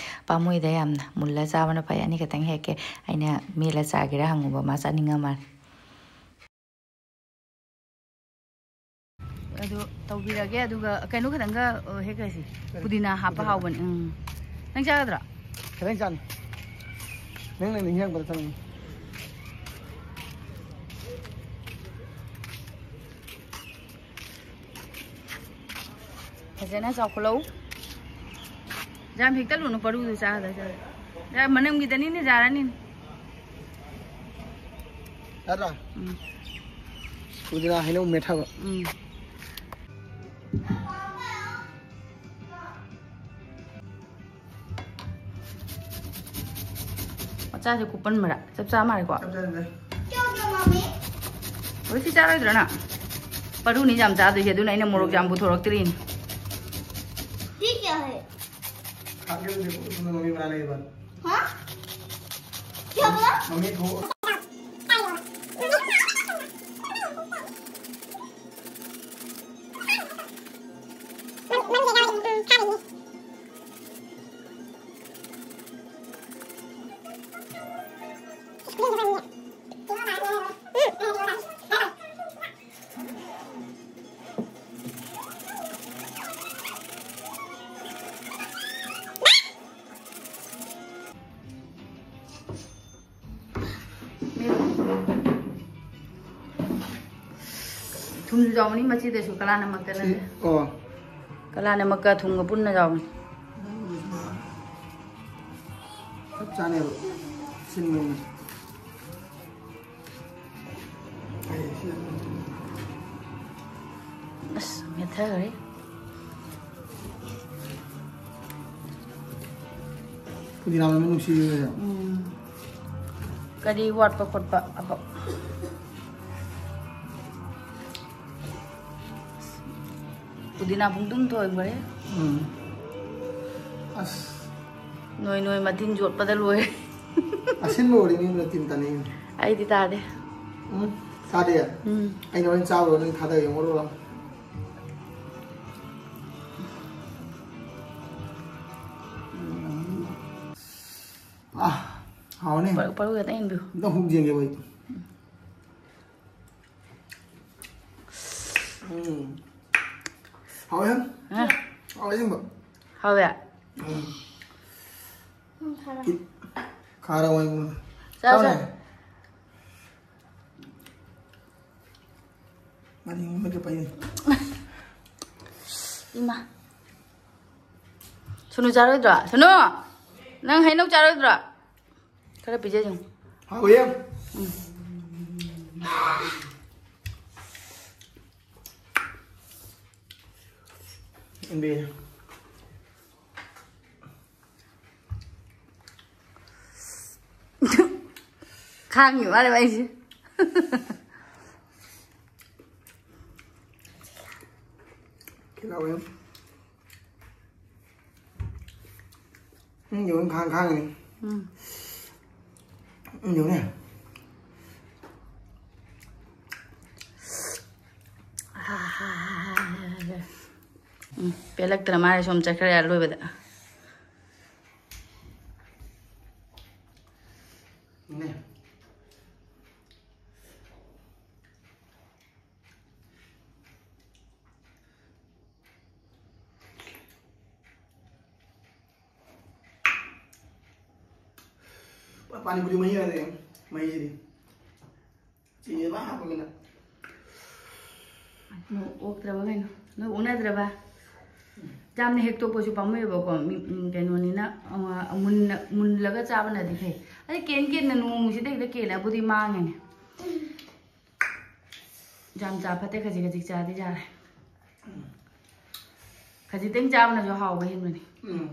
ꯄꯥꯝꯃꯨꯏꯗ ꯌꯥꯝꯅ꯫ ꯃꯨꯜꯂ ꯆꯥꯕꯅ ꯐꯩ꯫ ꯑꯅꯤꯈꯛꯇꯪ ꯍꯦꯛꯀꯦ꯫ ꯑꯩꯅ ꯃꯦꯠꯂ ꯆꯥꯒꯦꯔꯥ ꯍꯪꯉꯨꯕ, ꯃꯥ ꯆꯥꯅꯤꯡꯉ ꯃꯥꯜꯂꯦ꯫ ꯑꯗꯨ ꯇꯧꯕꯤꯔꯒꯦ, ꯑꯗꯨꯒ ꯀꯩꯅꯣ ꯈꯤꯇꯪꯒ, ꯑ, ꯍꯦꯛꯈ꯭ꯔꯁꯤ꯫ ꯀꯔꯤ? ꯄꯨꯗꯤꯅꯥ ꯍꯥꯞꯄ ꯄꯨꯗꯤꯅꯥ? ꯍꯥꯎꯕꯅꯦ꯫ ꯎꯝ꯫ ꯅꯪ ꯆꯥꯒꯗ꯭ꯔꯣ? ꯈꯤꯇꯪ ꯆꯥꯅꯤ꯫ ꯅꯪꯅ ꯅꯤꯡꯁꯤꯡꯉꯛꯄꯗ ꯆꯥꯅꯤꯡꯉꯤ꯫ ꯐꯖꯅ ꯆꯥꯎꯈꯠꯂꯧ꯫ ꯌꯥꯝ ꯍꯦꯛꯇꯠꯂꯨꯅꯨ, ꯄꯔꯨꯗꯨ ꯆꯥꯗ ꯆꯥꯗ꯫ ꯌꯥ, ꯃꯅꯝꯒꯤꯗꯅꯤꯅꯦ, ꯌꯥꯔꯅꯤꯅꯦ꯫ ꯅꯠꯇ꯭ꯔꯥ? ꯎꯝ꯫ ꯄꯨꯗꯤꯅꯥ ꯍꯩꯅꯧ ꯃꯦꯠꯊꯕ꯫ ꯎꯝ꯫ ꯃꯆꯥꯁꯦ ꯀꯨꯞꯄꯟꯕ꯭ꯔꯥ? ꯆꯞ ꯆꯥ ꯃꯥꯜꯂꯦꯀꯣ? ꯆꯞ ꯆꯥꯔꯦ꯫ ꯍꯣꯏ, ꯁꯤ ꯆꯥꯔꯣꯏꯗ꯭ꯔꯣ ꯅꯪ? ꯄꯔꯨꯅꯤ ꯌꯥꯝ ꯆꯥꯗꯣꯏꯁꯦ, ꯑꯗꯨꯅ ꯑꯩꯅ ꯃꯣꯔꯣꯛ ꯌꯥꯝ ꯄꯨꯊꯣꯔꯛꯇ꯭ꯔꯤꯅꯤ꯫ ये क्या है? खा के तो देखो, उसमें मम्मी बना लेगी बात। हाँ? क्या बोला? मम्मी को। ꯊꯨꯝꯁꯨ ꯌꯥꯎꯕꯅꯤ ꯃꯆꯤꯗꯁꯨ, ꯀꯂꯥꯅꯃꯛꯇꯅ꯫ ꯁꯤ, ꯑꯣ꯫ ꯀꯂꯥꯅꯃꯛꯀ ꯊꯨꯝꯒ ꯄꯨꯟꯅ ꯌꯥꯎꯕꯅꯤ꯫ ꯆꯞ ꯆꯥꯅꯦꯕ꯫ ꯁꯤꯟꯕꯅꯤꯅ꯫ ꯑꯁ, ꯃꯦꯠꯊꯈ꯭ꯔꯦ꯫ ꯄꯨꯗꯤꯅꯥ ꯃꯅꯝ ꯅꯨꯡꯁꯤꯕꯅꯦ꯫ ꯎꯝ꯫ ꯀꯔꯤ ꯋꯥꯠꯄ ꯈꯣꯠꯄ ꯑꯕ-, ꯄꯨꯗꯤꯅꯥ ꯄꯨꯡꯇꯨꯝ ꯊꯣꯏꯈ꯭ꯔꯦ꯫ ꯎꯝ꯫ ꯑꯁ꯫ ꯅꯣꯏ ꯅꯣꯏ ꯃꯇꯤꯟ ꯌꯣꯠꯄꯗ ꯂꯣꯏꯔꯦ꯫ ꯑꯁꯤꯟꯕ ꯑꯣꯏꯔꯗꯤ ꯃꯤ ꯑꯃꯅ ꯇꯤꯟ ꯇꯥꯅꯤꯡꯉꯤ꯫ ꯑꯩꯗꯤ ꯇꯥꯗꯦ꯫ ꯎꯝ, ꯇꯥꯗꯦ? ꯎꯝ꯫ ꯑꯩꯅ ꯍꯣꯔꯦꯟ ꯆꯥꯕꯗꯣ ꯅꯪ ꯊꯥꯗ ꯌꯦꯡꯉꯨꯔꯣ꯫ ꯑꯥ, ꯍꯥꯎꯅꯦ꯫ ꯄꯔꯨ-, ꯄꯔꯨ ꯈꯛꯇ ꯏꯟꯕꯤꯌꯨ꯫ ꯑꯝꯇ ꯍꯨꯝꯖꯦꯟꯒꯦꯕ ꯑꯩ꯫ ꯎꯝ꯫ ꯍꯥꯎꯋꯦ꯫ ꯍꯥ? ꯍꯥꯎꯋꯦ ꯑꯁꯦꯡꯕ꯫ ꯍꯥꯎꯋꯦ? ꯎꯝ꯫ ꯎꯝ, ꯈꯔ꯫ ꯈꯥꯔ ꯑꯣꯏ꯫ ꯆꯥꯎ, ꯆꯥꯎꯅꯦ꯫ ꯆꯥꯎ꯫ ꯃꯅꯤꯡ ꯃꯃꯤꯠꯇ ꯄꯩ꯫ ꯏꯃꯥ꯫ ꯁꯨꯅꯨ ꯆꯥꯔꯣꯏꯗ꯭ꯔꯣ? ꯁꯨꯅꯨ! ꯅꯪ ꯍꯩꯅꯧ ꯆꯥꯔꯣꯏꯗ꯭ꯔꯣ? ꯈꯔ ꯄꯤꯖꯁꯤ꯫ ꯍꯥꯎꯋꯦ꯫ ꯎꯝ꯫ ꯏꯟꯕꯤ꯫ ꯈꯥꯡꯉꯤ ꯃꯥꯜꯂꯦ ꯑꯩꯁꯦ꯫ ꯈꯦꯠꯅꯕ ꯌꯥꯝ꯫ ꯎꯝ, ꯌꯦꯡꯉꯨ, ꯈꯥꯡ-, ꯈꯥꯡꯉꯤꯅꯤ꯫ ꯎꯝ꯫ ꯎꯝ, ꯌꯦꯡꯉꯨꯅꯦ꯫ ꯎꯝ, ꯄꯦꯜꯂꯛꯇꯅ ꯃꯥꯁꯦ ꯁꯣꯝ ꯆꯠꯈ꯭ꯔꯦ ꯑꯔꯣꯏꯕꯗ꯫ ꯌꯦꯡꯉꯨꯅꯦ꯫ ꯄꯥꯅꯤꯄꯨꯔꯤ ꯃꯍꯤ ꯍꯥꯏꯔꯦ, ꯃꯍꯤꯁꯤꯗꯤ꯫ ꯆꯤꯅꯤ ꯂꯣꯏ ꯍꯥꯞꯄꯒꯅꯦ꯫ ꯅꯣꯏ ꯑꯣꯛꯇ꯭ꯔꯕ ꯀꯩꯅꯣ? ꯅꯣꯏ ꯑꯣꯟꯅꯗ꯭ꯔꯕ? ꯌꯥꯝꯅ ꯍꯦꯛꯇꯣꯛꯄꯁꯨ ꯄꯥꯝꯃꯨꯏꯕꯀꯣ, ꯃꯤ-, ꯎꯝ, ꯀꯩꯅꯣꯅꯤꯅ, ꯑ, ꯃꯨꯟꯅ-, ꯃꯨꯜꯂꯒ ꯆꯥꯕꯅꯗꯤ ꯐꯩ꯫ ꯑꯗꯩ ꯀꯦꯟ ꯀꯦꯟꯅ ꯅꯣꯡꯃꯁꯤꯗ ꯍꯦꯛꯇ ꯀꯦꯜꯂꯕꯨꯗꯤ ꯃꯥꯡꯉꯦꯅꯦ꯫ ꯌꯥꯝ ꯆꯥ ꯐꯠꯇꯦ, ꯈꯖꯤꯛ ꯈꯖꯤꯛ ꯆꯥꯗꯤ ꯌꯥꯔꯦ꯫ ꯈꯖꯤꯛꯇꯪ ꯆꯥꯕꯅꯁꯨ ꯍꯥꯎꯕ ꯍꯦꯟꯕꯅꯤ꯫ ꯎꯝ꯫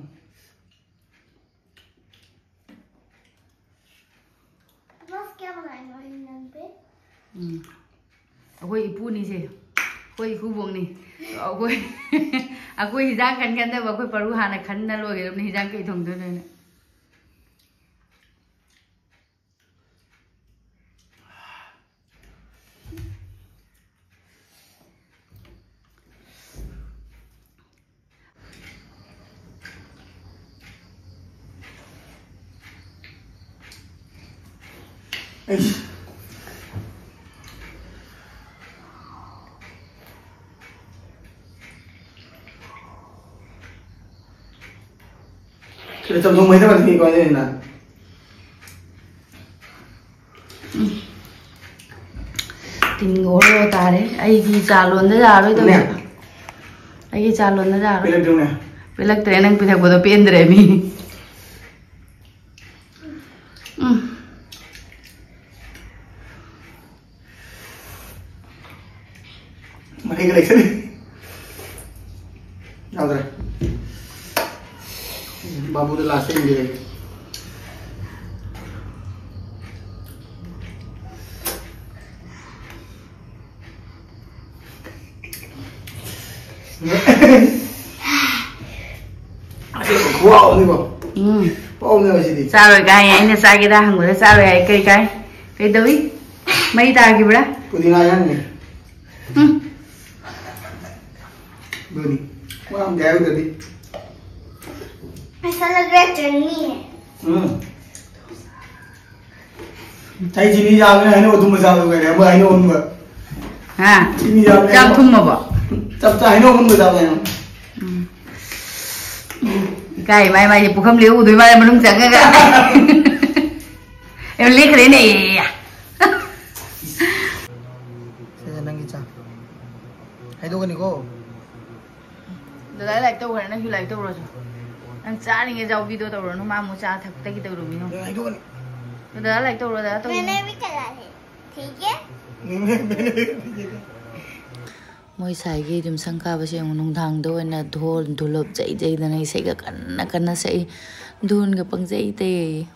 ꯎꯝ꯫ ꯑꯩꯈꯣꯏ ꯏꯄꯨꯅꯤꯁꯦ, ꯑꯩꯈꯣꯏ ꯏꯀꯨꯕꯣꯛꯅꯤ꯫ ꯑꯩꯈꯣꯏ, ꯑꯩꯈꯣꯏ ꯍꯤꯟꯖꯥꯡ ꯈꯟ ꯈꯟꯗꯕ, ꯑꯩꯈꯣꯏ ꯄꯔꯨ ꯍꯥꯟꯅ ꯈꯟꯅ ꯂꯣꯏꯒꯗꯕꯅꯤ ꯍꯤꯟꯖꯥꯡ ꯀꯩ ꯊꯣꯡꯗꯣꯏꯅꯣꯅ꯫ ꯑꯩꯁ꯫ ꯁꯤꯗ ꯆꯝꯊꯣꯡ ꯃꯩꯗ ꯉꯥꯛꯇꯅꯤꯀꯣ ꯑꯩꯅ꯫ ꯇꯤꯟꯒ ꯑꯣꯔꯣ ꯇꯥꯔꯦ꯫ ꯑꯩꯒꯤ ꯆꯥ ꯂꯣꯟꯗ ꯌꯥꯔꯣꯏꯗꯧꯔꯤ꯫ ꯅꯦ꯫ ꯑꯩꯒꯤ ꯆꯥ ꯂꯣꯟꯗ ꯌꯥꯔꯣꯏ꯫ ꯄꯦꯜꯂꯛꯇ꯭ꯔꯦ꯫ ꯄꯦꯜꯂꯛꯇ꯭ꯔꯦ, ꯅꯪ ꯄꯤꯊꯛꯄꯗꯣ ꯄꯦꯟꯗ꯭ꯔꯦ ꯃꯤ꯫ ꯎꯝ꯫ ꯃꯍꯩꯒ ꯂꯩꯁꯜꯂꯤ꯫ ꯌꯥꯎꯗ꯭ꯔꯦ꯫ ꯕꯥꯕꯨꯗ ꯂꯥꯁꯇ ꯏꯟꯕꯤꯔꯒꯦ꯫ ꯈꯨꯍꯥꯎ ꯑꯃꯅꯤꯀꯣ꯫ ꯎꯝ꯫ ꯈꯨꯍꯥꯎ ꯑꯃꯅꯦꯕ ꯁꯤꯗꯤ꯫ ꯆꯥꯔꯣꯏ ꯀꯥꯏ, ꯑꯩꯅ ꯆꯥꯒꯦꯔꯥ ꯍꯪꯕꯗ ꯆꯥꯔꯣꯏ ꯍꯥꯏ꯫ ꯀꯩ ꯀꯥꯏ? ꯀꯩꯗꯧꯏ? ꯃꯩ ꯇꯥꯈꯤꯕ꯭ꯔꯥ? ꯄꯨꯗꯤꯅꯥ ꯌꯥꯟꯒꯦ꯫ ꯎꯝ꯫ ꯑꯗꯨꯅꯤ꯫ ꯋꯥ ꯑꯝꯇ ꯍꯥꯏꯍꯧꯗ꯭ꯔꯗꯤ꯫ ꯃꯁꯥꯂꯥ ꯈꯔ ꯆꯪꯅꯤꯌꯦ꯫ ꯎꯝ꯫ ꯑꯩ ꯆꯤꯅꯤ ꯌꯥꯝꯃꯦ, ꯍꯩꯅꯧ ꯑꯊꯨꯝꯕ ꯆꯥꯕ ꯂꯣꯏꯔꯦ꯫ ꯑꯃ ꯍꯩꯅꯧ ꯑꯃꯨꯟꯕ꯫ ꯍꯥ? ꯆꯤꯅꯤ ꯌꯥꯝꯃꯦ꯫ ꯆꯥꯛ ꯊꯨꯝꯃꯕꯣ? ꯆꯞ ꯆꯥ ꯍꯩꯅꯧ ꯑꯃꯨꯟꯕ ꯆꯥꯕ ꯍꯩꯅꯧ꯫ ꯎꯝ꯫ ꯏꯀꯥꯏ, ꯃꯥꯏ, ꯃꯥꯏꯁꯦ ꯄꯨꯈꯝ ꯂꯦꯛꯎꯗꯣꯏ ꯃꯥꯜꯂꯦ ꯃꯅꯨꯡ ꯆꯪꯉꯒ꯫ ꯑꯦ, ꯂꯦꯛꯈ꯭ꯔꯦꯅꯦ꯫ ꯁꯦ, ꯅꯪꯒꯤ ꯆꯥ꯫ ꯍꯩꯗꯣꯛꯀꯅꯤꯀꯣ꯫ ꯗꯗꯥ ꯂꯥꯏꯔꯤꯛ ꯇꯧꯈ꯭ꯔꯦ, ꯅꯪꯁꯨ ꯂꯥꯏꯔꯤꯛ ꯇꯧꯔꯣꯁꯨ꯫ ꯅꯪ ꯆꯥꯔꯤꯉꯩ ꯖꯥꯎꯕꯤꯗꯣ ꯇꯧꯔꯅꯨ, ꯃꯥ ꯑꯃꯨꯛ ꯆꯥ ꯊꯛꯇꯒꯤ ꯇꯧꯔꯨꯃꯤꯅꯣ꯫ ꯍꯩꯗꯣꯛꯀꯅꯤ꯫ ꯗꯗꯥ ꯂꯥꯏꯔꯤꯛ ꯇꯧꯔꯣ, ꯗꯗꯥ ꯇꯧꯔꯣ꯫ मैंने भी चला है, ठीक है? ꯃꯣꯏ ꯁꯥꯏꯒꯤ ꯌꯨꯝꯁꯪ ꯀꯥꯕꯁꯦ ꯌꯦꯡꯉꯨ, ꯅꯨꯡꯗꯥꯡꯗ ꯑꯣꯏꯅ ꯙꯣꯜ ꯙꯨꯂꯞ ꯆꯩ ꯆꯩꯗꯅ ꯏꯁꯩꯒ ꯀꯟꯅ ꯀꯟꯅ ꯁꯛꯏ, ꯙꯨꯟꯒ ꯄꯪꯆꯩ ꯆꯩꯌꯦ꯫